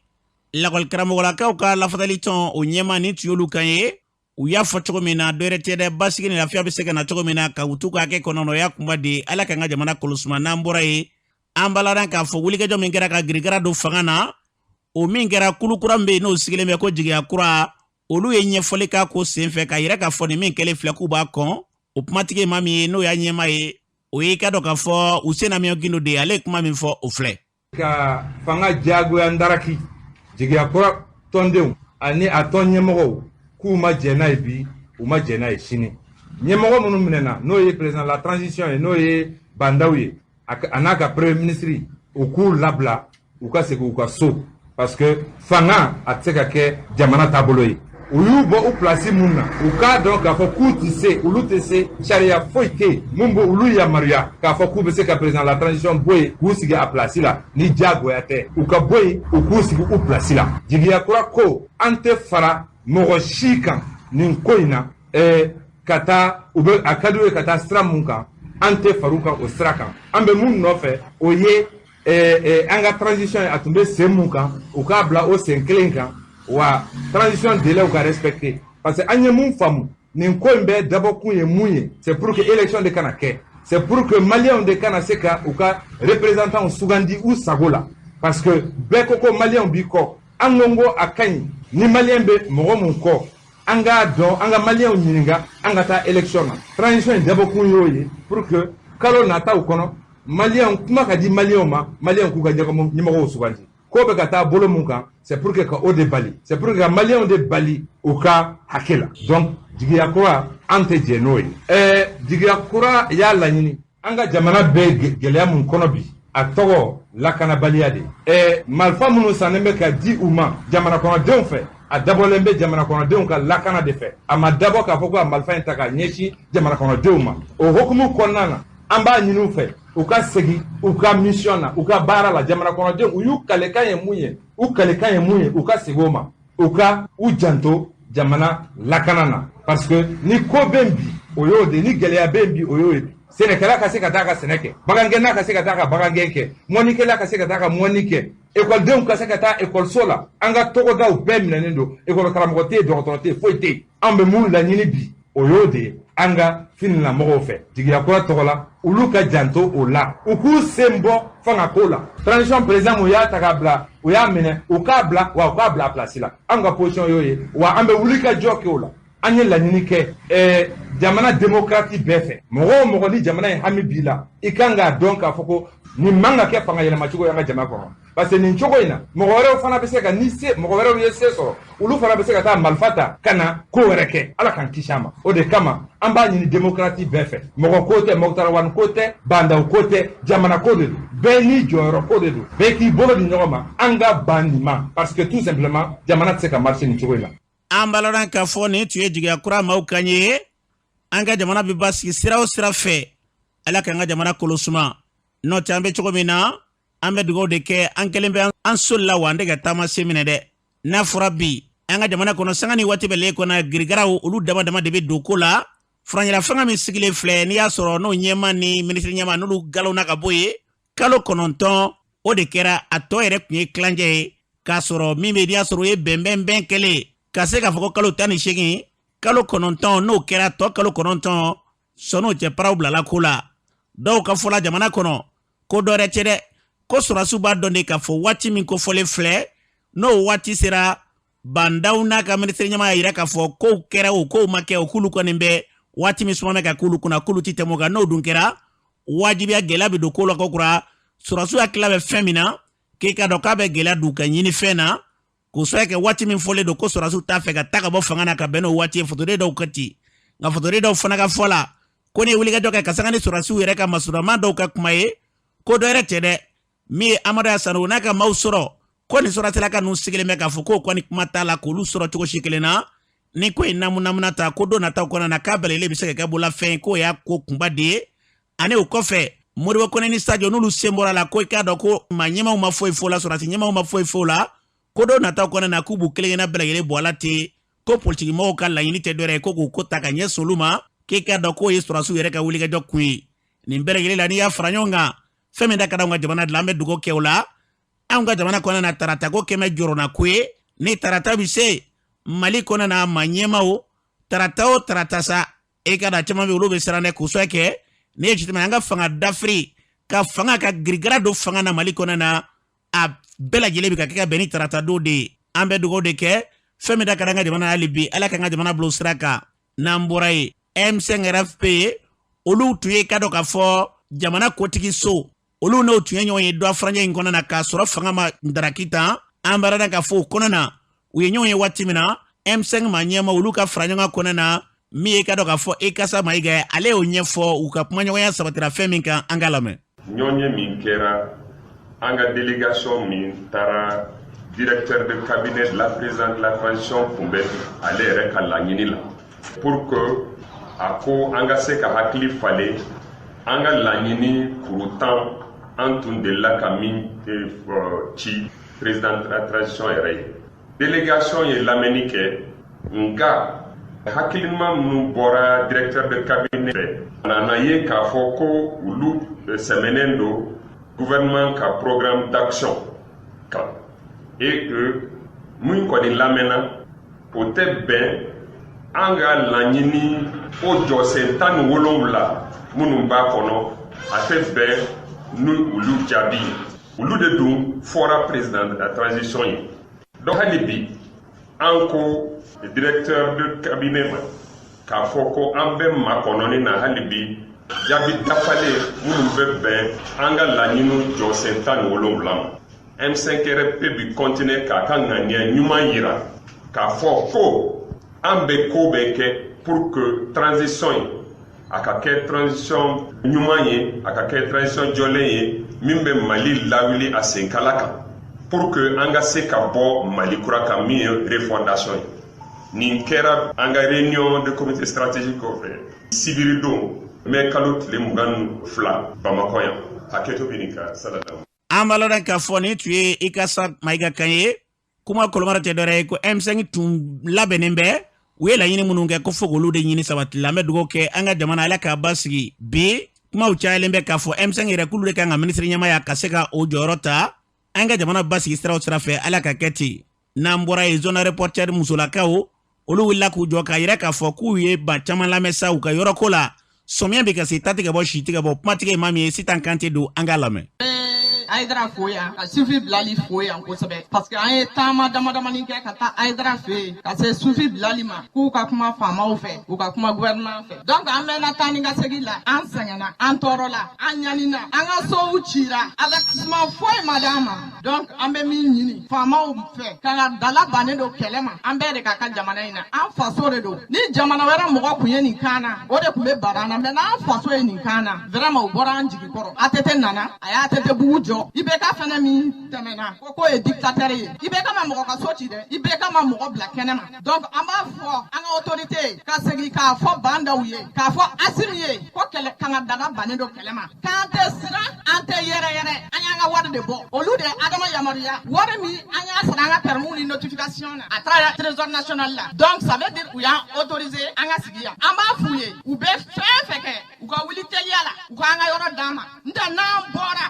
S2: lakɔlikaramɔgɔlakaw ka lafasali tɔn o ɲɛma, nin tun y'olu kan ye. U y'a fɔ cogo min na, dɔwɛrɛ tɛ dɛ, basigi ni lafiya bɛ se ka na cogo min na ka u t'u ka hakɛ kɔnɔ, o y'a kunba de ye. Ala k'an ka jamana kolosuma. N'an bɔra yen, an b'a ladɔn k'a fɔ wulikajɔ min kɛra ka girigara don fanga na, o min kɛra, kulu kura min bɛ yen n'o sigilen bɛ ko Jigiya Kura, olu ye ɲɛfɔli k'a ko senfɛ ka yira k'a fɔ nin min kɛlen filɛ, k'u b'a kɔn. O kumatigi ye maa min ye, n'o y'a ɲɛmaa ye, o ye ka dɔn k'a fɔ Useni Amiɔn Gindo de ye. Ale ye kuma min fɔ, o filɛ.
S12: Ka fanga diyagoya ndaraki, Jigiya Kura tɔndenw ani a tɔn ɲɛmɔgɔw k'u ma jɛn n'a ye bi, u ma jɛn n'a ye sini. Ɲɛmɔgɔ minnu minɛna, n'o ye président la transition ye, n'o ye Bandaw ye, a n'a ka premier ministre, u k'u labila, u ka segin u ka so, parce que fanga a tɛ se ka kɛ jamana taabolo ye. U y'u bɔ u place mun na, u k'a dɔn k'a fɔ k'u tɛ se, olu tɛ se. Sariya foyi tɛ yen mun b'o olu yamaruya k'a fɔ k'u bɛ se ka président la transition bɔ yen k'u sigi a place la ni diyagoya tɛ. U ka bɔ yen, u k'u sigi u place la. Jigiya Kura ko an tɛ fara mɔgɔ si kan nin ko in na. Ka taa u bɛ a ka di u ye ka taa sira mun kan, an tɛ far'u kan o sira kan. An bɛ mun nɔfɛ, o ye an ka transition ye, a tun bɛ sen mun kan, u k'a bila o sen kelen kan, wa transition délai ka respecter, parce que an ye mun faamu, nin ko in bɛɛ dabɔkun ye mun ye, c'est pour que élection de kana kɛ, c'est pour que maliyɛnw de kana se ka u ka représentants sugandi u sago la, parce que bɛɛ ko ko maliyɛnw b'i kɔ. An ko ko a ka ɲi ni maliyɛn bɛ mɔgɔ mun kɔ, an k'a dɔn, an ka maliyɛnw ɲininka, an ka taa élection na. Transition in dabɔkun y'o ye, pour que kalo nataw kɔnɔ, maliyɛnw kuma ka di maliyɛnw ma, maliyɛnw k'u ka ɲɛmɔgɔw sugandi. Ko bɛ ka taa bolo mun kan, c'est pour que ka o de bali, c'est pour que ka maliyɛnw de bali u ka hakɛ la. Donc Jigiya Kura, an tɛ jɛn n'o ye. Jigiya Kura y'a laɲini, an ka jamana bɛ gɛlɛya mun kɔnɔ bi, a tɔgɔ lakanabaliya de. Marifa minnu sannen bɛ ka di u ma jamana kɔnɔdenw fɛ, a dabɔlen bɛ jamana kɔnɔdenw ka lakana de fɛ. A ma dabɔ k'a fɔ ko a marifa in ta k'a ɲɛsin jamana kɔnɔdenw ma. O hukumu kɔnɔna na, an b'a ɲini u fɛ u ka segin u ka mission na, u ka baara la. Jamana kɔnɔdenw, u y'u kalekan ye mun ye, u kalekan ye mun ye, u ka segin o ma, u ka u janto. jamana lakana na, parce que ni ko bɛ bi, o y'o de, ni gɛlɛya bɛ bi, o y'o ye. Sɛnɛkɛla ka se ka taa ka sɛnɛ kɛ, bagangɛnna ka se ka taa ka bagangɛn kɛ, mɔnikɛla ka se ka taa ka mɔni kɛ, ekɔlidenw ka se ka taa ekɔliso la. An ka togodaw bɛɛ minɛnen don, ekɔli karamɔgɔ tɛ yen, dɔgɔtɔrɔ tɛ yen, foyi tɛ yen. An bɛ mun laɲini bi, o y'o de ye an ka finilamɔgɔw fɛ, jigiya kura tɔgɔ la, olu ka janto o la, u k'u sen bɔ fanga ko la. Transition président mun y'a ta k'a bila, u y'a minɛ, u k'a bila wa, u k'a bila place la. An ka position y'o ye wa, an bɛ wuli ka jɔ kɛ o la. An ye laɲini kɛ jamana démocrate bɛɛ fɛ, mɔgɔ o mɔgɔ ni jamana in hami b'i la, i kan k'a dɔn k'a fɔ ko nin man ka kɛ fanga yɛlɛmacogo ye an ka jamana kɔnɔ, parce que nin cogo in na, mɔgɔ wɛrɛw fana bɛ se ka ni se, mɔgɔ wɛrɛw ye se sɔrɔ, olu fana bɛ se ka taa marifa ta ka na ko wɛrɛ kɛ. Ala k'an kisi a ma. O de kama an b'a ɲini démocrate bɛɛ fɛ, mɔgɔ ko tɛ, Moctar Ouane ko tɛ, Bah N'Daw ko tɛ, jamana ko de don, bɛɛ n'i jɔyɔrɔ ko de don, bɛɛ k'i bolo di ɲɔgɔn ma, an ka ban nin ma, parce que tout simplement jamana tɛ se ka marcher nin cogo in na.
S2: An b'a lɔn k'a fɔ nin tun ye jigiya kura maaw kan ye. An ka jamana bɛ basigi sira o sira fɛ, Ala k'an ka jamana kolo suma. N'o tɛ, an bɛ cogo min na, an bɛ dugawu de kɛ. An kɛlen bɛ an soli la wa, an tɛ ka taama sen minɛ dɛ. N'a fɔra bi an ka jamana kɔnɔ, sanga ni waati bɛ le kɔnɔ, girigaraw olu dama dama de bɛ don ko la. Furancɛla fanga min sigilen filɛ, n'i y'a sɔrɔ n'o ɲɛma ni minisiri ɲɛma n'olu galonna ka bɔ yen, kalo 9 o de kɛra, a tɔ yɛrɛ tun ye tilancɛ ye, k'a sɔrɔ min bɛ n'i y'a sɔrɔ o ye bɛnbɛnbɛn kɛlen ka se k'a fɔ ko kalo 18, kalo 9 n'o kɛra, tɔ kalo 9 sɔnn'o cɛ, paraw bilala ko la. Dɔw ka fɔla jamana kɔnɔ ko dɔ wɛrɛ tɛ dɛ, ko sɔrɔdasiw b'a dɔn de k'a fɔ waati min kofɔlen filɛ, n'o waati sera, Bah N'Daw n'a ka minisiri ɲɛmaa y'a yira k'a fɔ kow kɛra o, kow ma kɛ o, k'olu kɔni bɛ waati min suma bɛ ka k'olu kunna, k'olu ti tɛmɛ o kan. N'o dun kɛra, wajibiya gɛlɛya bɛ don ko la kokura. Sɔrɔdasiw hakilila bɛ fɛn min na, k'e k'a dɔn k'a bɛ gɛlɛya don u ka ɲini fɛn na, k'o sababu kɛ waati min fɔlen don ko sɔrɔdasiw t'a fɛ ka taa ka bɔ fanga na ka bɛn n'o waati ye. Fasoden dɔw ka ci, nka fasoden dɔw fana ka fɔ la ko ne ye wulikajɔ kɛ ka sanga ni sɔrɔdasiw yɛrɛ ka masurama dɔw ka kuma ye, ko dɔ yɛrɛ tɛ dɛ, min ye Amadu Aya Sanogo n'a ka maaw sɔrɔ, ko nin sɔrɔdasilaka ninnu sigilen bɛ k'a fɔ k'o kɔni kuma t'a la k'olu sɔrɔ cogo si kelen na. Ni ko in namunamuna ta ko don nataw kɔnɔna na, k'a bɛlɛlen bɛ se ka kɛ bololafɛn, k'o y'a ko kunba de ye. Ani o kɔfɛ, Modibo Kone ni Sadio n'olu sen bɔra la, ko i k'a dɔn ko maa ɲɛmaaw ma foyi fɔ la, sɔrɔdasi ɲɛmaaw ma foyi fɔ la, ko don nataw kɔnɔna na k'u b'u kelen kelenna bɛɛ lajɛlen bɔ a la ten, ko politikimɔgɔw ka laɲini tɛ dɔwɛrɛ ye ko k'u ko ta ka ɲɛsin olu ma, k'e k'a dɔn k'o ye sɔrɔdasiw yɛrɛ ka wulikajɔ kun ye. Nin bɛɛ lajɛlen la, n'i y'a fara ɲɔgɔn kan, fɛn min da ka d'anw ka jamana dilan, an bɛ dugawu kɛ o la. Anw ka jamana kɔnɔna na, tarata ko kɛmɛ jɔrɔna ko ye. Ni tarata bɛ se Mali kɔnɔna na, maa ɲɛmaaw, tarata o tarata sa, e ka da caman bɛ olu bɛ siran dɛ, k'o sababu kɛ n'i ye jateminɛ, an ka fanga dafiri ka fanga ka girigara don fanga na Mali kɔnɔna na, a bɛɛ lajɛlen bɛ ka kɛ ka bɛn ni tarata don de ye. An bɛ dugawu de kɛ fɛn min da ka d'an ka jamana hali bi, Ala k'an ka jamana bila sira kan. N'an bɔra yen, M5 RFP olu tun ye ka dɔn k'a fɔ jamana kotigi so, olu n'o tun ye ɲɔgɔn ye dɔ furancɛ in kɔnɔna na k'a sɔrɔ fanga ma daraki tan. An b'a dɔn k'a fɔ o kɔnɔna na, u ye ɲɔgɔn ye waati min na, M5 maa ɲɛma olu ka fara ɲɔgɔn kan kɔnɔna na, min ye ka dɔn k'a fɔ Ikasa Mayiga, ale y'o ɲɛfɔ, u ka kumaɲɔgɔnya sabatira fɛn min kan, an k'a lamɛn.
S10: Ɲɔgɔnye min kɛra, an ka délégation min taara directeur de cabinet de la présidente de la transition kunbɛn ale yɛrɛ ka laɲini la, pour que a ko an ka se ka hakili falen an ka laɲini kuru 10 an tun delila ka min ci président de la transition yɛrɛ ye. Délégation ye lamɛnni kɛ, nka hakilima minnu bɔra directeur de cabinet fɛ, a nana ye k'a fɔ ko olu sɛmɛnen don gouvernement ka programme d'action kan, et que min kɔni lamɛnna, o tɛ bɛn an ka laɲini o jɔsen 17 minnu b'a kɔnɔ, a tɛ bɛn ni olu jaabi ye. Olu de dun fɔra président de la transition ye. Donc hali bi, an ko directeur de cabinet ma k'a fɔ ko an bɛ makɔnɔni na hali bi jaabi dafalen minnu bɛ bɛn an ka laɲiniw jɔsen 17 ma. M5RFP bi continuer k'a ka ŋaniya ɲuman yira k'a fɔ ko an bɛ ko bɛɛ kɛ pour que transition ye a ka kɛ transition ɲuman ye, a ka kɛ transition jɔlen ye min bɛ Mali lawuli a senkala kan, pour que an ka se ka bɔ Mali kura kan min ye refondation ye. Nin kɛra an ka réunion de comité stratégique kɔfɛ, sibiri don, mɛ kalo tile 22, Bamakɔ yan. Hakɛto bɛ nin kan saladamu.
S2: An b'a lɔn k'a fɔ nin tun ye Ikasa Mayiga kan ye. Kuma kolomara tɛ dɔwɛrɛ ye ko M5 tun labɛnnen bɛ, u ye laɲini minnu kɛ ko fo k'olu de ɲini sabati la. An bɛ dugawu kɛ an ka jamana, Ala k'a basigi. Bi kumaw cayalen bɛ k'a fɔ M5 yɛrɛ k'olu de kan ka minisiri ɲɛmaaya ka se ka o jɔyɔrɔ ta an ka jamana basigi siraw sira fɛ. Ala ka kɛ ten. N'an bɔra yen, zone reporter musolakaw, olu wulila k'u jɔ k'a yira k'a fɔ k'u ye ba caman lamɛn sa u ka yɔrɔ ko la. Sɔmiya bɛ ka se, ta tigɛ bɔ, si tigɛ bɔ, kumatigi ye maa min ye, Sitan Kante don, an k'a lamɛn.
S13: Ayidara fo yan, ka sufi Bilali fo yan kosɛbɛ, parce que an ye taama dama damani kɛ ka taa Ayidara fɛ yen, ka se sufi Bilali ma, k'u ka kuma faamaw fɛ, u ka kuma gouvernement fɛ. Donc an mɛnna taa ni ka segin la, an sɛgɛnna, an tɔɔrɔla, an ɲanina, an ka sow cira, avertissement foyi ma d'an ma. Donc an bɛ min ɲini faamaw fɛ, ka dala bannen don kɛlɛ ma, an bɛɛ de ka kan jamana in na, an faso de don. Ni jamana wɛrɛ mɔgɔ kun ye nin kan na, o de tun bɛ bara an na, mais n'an faso ye nin kan na, vraiment o bɔra an jigi kɔrɔ. ATT nana, a y'a ATT bugu jɔ. IBK fɛnɛ min tɛmɛna, ko k'o ye dictateur ye. IBK ma mɔgɔ ka so ci dɛ, IBK ma mɔgɔ bila kɛnɛ ma. Donc an b'a fɔ an ka autorité ka segin k'a fɔ Bah N'Daw ye, k'a fɔ Assimi ye ko kɛlɛ kan ka daga bannen don kɛlɛ ma, k'an tɛ siran, an tɛ yɛrɛ yɛrɛ, an y'an ka wari de bɔ. Olu de ye Adama yamaruya wari min an y'a sara an ka permis ni notification na, a taara trésor national la. Donc ça veut dire u y'an autorisé an ka sigi yan. An b'a f'u ye, u bɛ fɛn fɛn kɛ, u ka wuli teliya la, u k'an ka yɔrɔ d'an ma. N tɛ n'an bɔra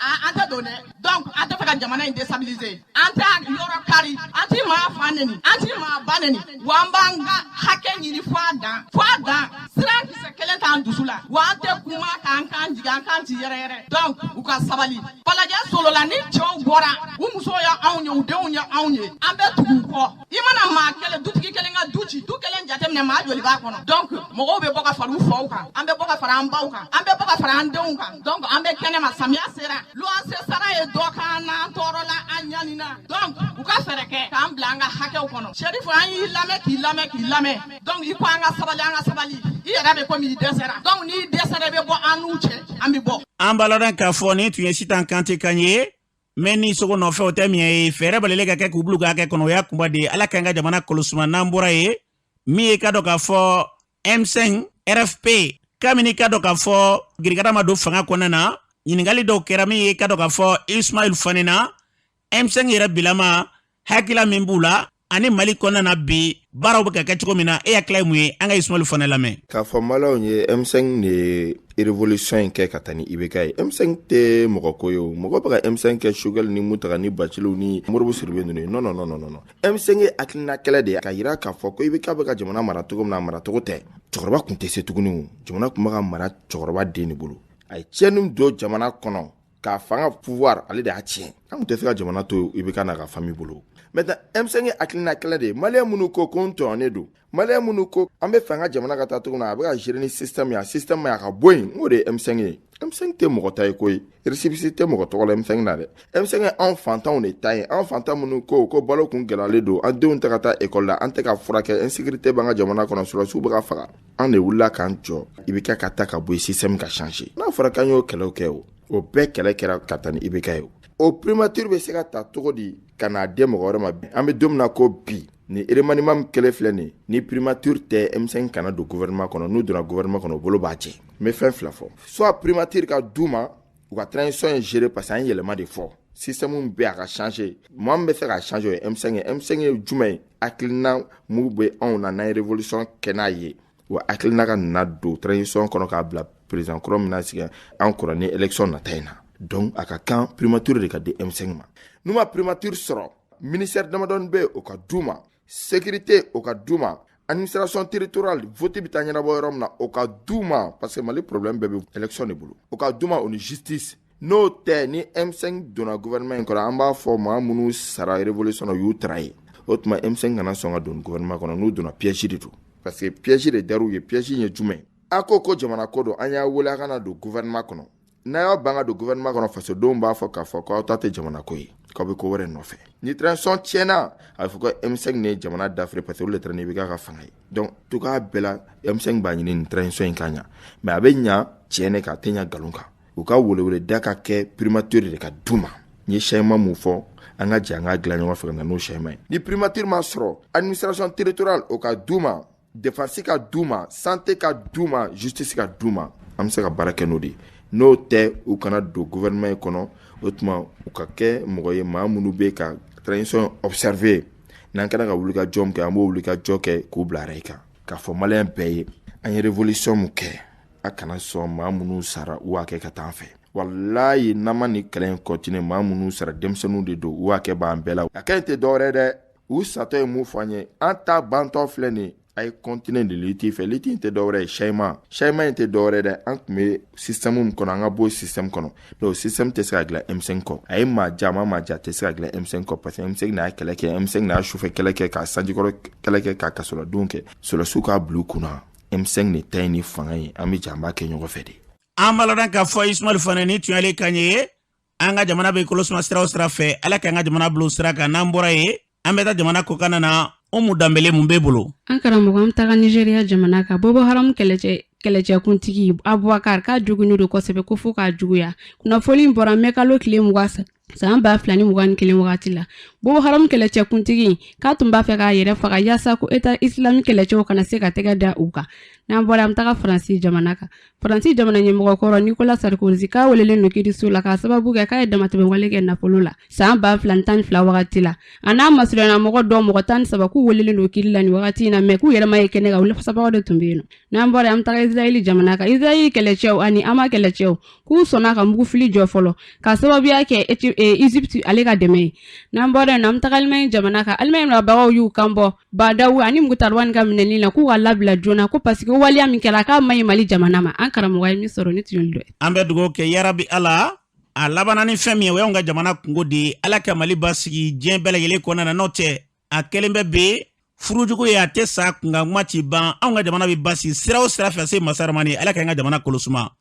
S13: an tɛ don dɛ. Donc an tɛ fɛ ka jamana in déstabiliser, an tɛ yɔrɔ kari, an ti maa fa neni, an ti maa ba neni, wa an b'an ka hakɛ ɲini fo a dan, fo a dan. Siran kisɛ kelen t'an dusu la, wa an tɛ kuma k'an kan jigin, an kan ti yɛrɛ yɛrɛ. Donc u ka sabali. Falajɛ solola ni cɛw bɔra, u musow ye anw ye, u denw ye anw ye, an bɛ tugu u kɔ. I mana maa kelen, dutigi kelen ka du ci, du kelen jateminɛ maa joli b'a kɔnɔ. Donc mɔgɔw bɛ bɔ ka fara u faw kan, an bɛ bɔ ka fara an baw kan, an bɛ bɔ ka fara an denw kan. Donc an bɛ kɛnɛ ma, samiya sera, luwanse sara ye dɔ k'an na, an tɔɔrɔla, an ɲanina. Donc u ka fɛɛrɛ kɛ k'an bila an ka hakɛw kɔnɔ. Serifu, an y'i lamɛn, k'i lamɛn, k'i lamɛn. Donc i ko an ka sabali, an ka sabali. I yɛrɛ bɛ komi i dɛsɛra. Donc n'i dɛsɛra, i bɛ bɔ an n'u cɛ, an bɛ bɔ.
S2: An b'a ladɔn k'a fɔ nin tun ye Sitan Kante kan ye. Mɛ ni sogo nɔfɛ o tɛ miɲɛ ye, fɛɛrɛ balilen ka kɛ k'u bila u ka hakɛ kɔnɔ, o y'a kunba de ye. Ala k'an ka jamana kolosuma. N'an bɔra yen, min ye ka dɔn k'a fɔ M5 RFP, kabini ka dɔn k'a fɔ girigara ma don fanga kɔnɔna na, ɲininkali dɔw kɛra min ye ka dɔn k'a fɔ Ismail Fane na, M5 yɛrɛ bilama hakilila min b'u la ani Mali kɔnɔna na bi baaraw bɛ ka kɛ cogo min na, e hakilila ye mun ye? An ka Ismail Fane lamɛn.
S14: K'a fɔ maliyɛnw ye, M5 de ye révolution in kɛ ka taa ni IBK ye. M5 tɛ mɔgɔ ko ye o. Mɔgɔ bɛ ka M5 kɛ Choguel ni Mutaga ni Baciliw ni Modibo Sidibe ninnu ye. Non, non, non, non, non. M5 ye hakilina kɛlɛ de ye, k'a yira k'a fɔ ko IBK bɛ ka jamana mara cogo min na, a maracogo tɛ. Cɛkɔrɔba tun tɛ se tuguni o. Jamana tun bɛ ka mara cɛkɔrɔba den de bolo. A ye tiɲɛni don jamana kɔnɔ k'a fanga pouvoir, ale de y'a tiɲɛ. An tun tɛ se ka jamana to IBK n'a ka famille bolo. Maintenant, M5 ye hakilina kɛlɛ de ye. Maliyɛn minnu ko ko n tɔɲɔnen don, maliyɛn minnu ko an bɛ fɛ an ka jamana ka taa cogo min na, a bɛ ka gérer ni système ye, a système ma ɲi, a ka bɔ yen, n k'o de ye M5 ye. M5 tɛ mɔgɔ ta ye koyi. Récépissé tɛ mɔgɔ tɔgɔ la M5 na dɛ. M5 ye anw fantanw de ta ye. Anw fantan minnu ko ko balo kun gɛlɛyalen don, an denw tɛ ka taa école la, an tɛ ka furakɛ, insécurité b'an ka jamana kɔnɔ, sɔrɔdasiw bɛ ka faga. An de wulila k'an jɔ IBK ka taa ka bɔ yen, système ka changer. N'a fɔra k'an y'o kɛlɛw kɛ, o bɛɛ kɛlɛ kɛra ka taa ni IBK ye. O primature bɛ se ka ta cogo di ka n'a di mɔgɔ wɛrɛ ma? An bɛ don min na ko bi, ni remaniement min kɛlen filɛ nin, ni primature tɛ, M5 kana don gouvernement kɔnɔ. N'u donna gouvernement kɔnɔ, u bolo b'a jɛ. N bɛ fɛn fila fɔ: soit primature ka d'u ma, u ka transition in gérer, parce que an ye yɛlɛma de fɔ, système bɛ a ka changer. Maa min bɛ se ka changer, o ye M5 ye. M5 ye jumɛn ye? Hakilina mun bɛ anw na n'an ye révolution kɛ n'a ye, wa hakilina ka nana don transition kɔnɔ k'a bila président kɔrɔ min na sigi an kɔrɔ ni élection nata in na. Donc a ka kan primature de ka di M5 ma. N'u ma primature sɔrɔ, ministère damadɔni bɛ yen, o ka d'u ma, sécurité o ka d'u ma, administration territoriale, vote bɛ taa ɲɛnabɔ yɔrɔ min na, o ka d'u ma, parce que Mali problème bɛɛ bɛ élection de bolo, o ka d'u ma, o ni justice. N'o tɛ, ni M5 donna gouvernement in kɔrɔ, an b'a fɔ maa minnu sara révolution na, u y'u trahir. O tuma M5 kana sɔn ka don gouvernement kɔnɔ. N'u donna, piège de don, parce que piège de dar'u ye. Piège in ye jumɛn? A ko ko jamana ko don, an y'a wele a kana don gouvernement kɔnɔ. N'a y'aw ban ka don gouvernement kɔnɔ, fasodenw b'a fɔ k'a fɔ k'aw ta tɛ jamana ko ye, k'aw bɛ ko wɛrɛ nɔfɛ. Ni transition tiɲɛna, a bɛ fɔ ko M5 de ye jamana dafiri, parce que olu de taara ni IBK ka fanga ye. Donc cogoya bɛɛ la, M5 b'a ɲini nin transition in ka ɲa, mais a bɛ ɲa tiɲɛ de kan, a tɛ ɲa nkalon kan. U ka weleweleda ka kɛ primature de ka d'u ma. N ye schéma mun fɔ, an ka jɛ an ka dilan ɲɔgɔn fɛ ka na n'o schéma ye. Ni primature ma sɔrɔ, administration territoriale o ka d'u ma, défense ka d'u ma, santé ka d'u ma, justice ka d'u ma, an bɛ se ka baara kɛ n'o de ye. N'o tɛ, u kana don gouvernement in kɔnɔ. O tuma u ka kɛ mɔgɔ ye, maa minnu bɛ ka transition observer. N'an kɛra ka wulikajɔ min kɛ, an b'o wulikajɔ kɛ k'u bila rail kan. K'a fɔ maliyɛn bɛɛ ye, an ye révolution min kɛ, a kana sɔn maa minnu sara u hakɛ ka taa an fɛ. Walayi, n'an ma nin kɛlɛ in continuer, maa minnu sara, denmisɛnninw de don, u hakɛ b'an bɛɛ la. A kɛ tɛ dɔwɛrɛ dɛ, u satɔ ye mun fɔ an ye? An ta bantɔ filɛ nin, a ye continuer de lutte fɛ. Lutte in tɛ dɔwɛrɛ ye, changement. Changement in tɛ dɔwɛrɛ dɛ, an tun bɛ système min kɔnɔ, an ka bɔ système kɔnɔ. Donc système tɛ se ka dilan M5 kɔ. A ye maa ja, ma maa ja, tɛ se ka dilan M5 kɔ, parce que M5 n'a kɛlɛ kɛ, M5 n'a sufɛ kɛlɛ kɛ, ka sanjikɔrɔ kɛlɛ kɛ, ka kasoladon kɛ. Sɔrɔdasiw k'a bila u kunna, M5 de ta ye ni fanga ye. An bɛ jɛ, an b'a kɛ ɲɔgɔn fɛ de.
S2: An b'a ladɔn k'a fɔ Ismail Fane ni tun y'ale kan ye. An ka jamana bɛ kolosuma sira o sira fɛ, Ala k'an ka jamana bila o sira kan. N'an bɔra yen, an bɛ taa jamana kɔkanna na. Umu Danbele, mun b'e bolo?
S15: An karamɔgɔ, an bɛ taga Nizeriya jamana kan. Boko Haram kɛlɛcɛkuntigi Abubakar k'a joginnen don kosɛbɛ, ko fo k'a juguya. Kunnafoni bɔra mɛkalo tile 20 san 2021 wagati la. Boko Haram kɛlɛcɛkuntigi k'a tun b'a fɛ k'a yɛrɛ faga yaasa ko État islamique kɛlɛcɛw kana se ka tɛgɛ da u kan. N'an bɔra, an bɛ taga Faransi jamana kan. Faransi jamana ɲɛmɔgɔ kɔrɔ Nicolas Sarkozy k'a welelen don kiiriso la k'a sababu kɛ k'a ye damatɛmɛwale kɛ nafolo la san 2012 wagati la. A n'a masurunya mɔgɔ dɔ, mɔgɔ 13, k'u welelen don kiiri la nin wagati in na, mɛ k'u yɛrɛ ma ye kɛnɛ kan, olu fasabagaw de tun bɛ yen nɔ. N'an bɔra, an bɛ taga Israɛl jamana kan. Israɛl kɛlɛcɛw ani Hamas kɛlɛcɛw k'u sɔnna ka mugufili jɔ fɔlɔ ka sababuya kɛ Egypte ale ka dɛmɛ ye. N'an bɔra yen, an bɛ taga Allemagne jamana kan. Allemagne marabagaw y'u kan bɔ Bah N'Daw ani Moctar Ouane ka minɛli la, k'u ka labila joona, ko parce que waleya min kɛra, k'a man ɲi Mali jamana ma. An karamɔgɔ ye min sɔrɔ, ni tun ye.
S2: An bɛ dugawu kɛ, yarabi Ala, a labanna ni fɛn min ye, o y'anw ka jamana kungo de ye. Ala ka Mali basigi diɲɛ bɛɛ lajɛlen kɔnɔna na. N'o tɛ, a kɛlen bɛ be furujugu ye, a tɛ sa, kunkan kuma ti ban. Anw ka jamana bɛ basigi sira o sira fɛ, se masaramani. Ala k'an ka jamana kolosuma.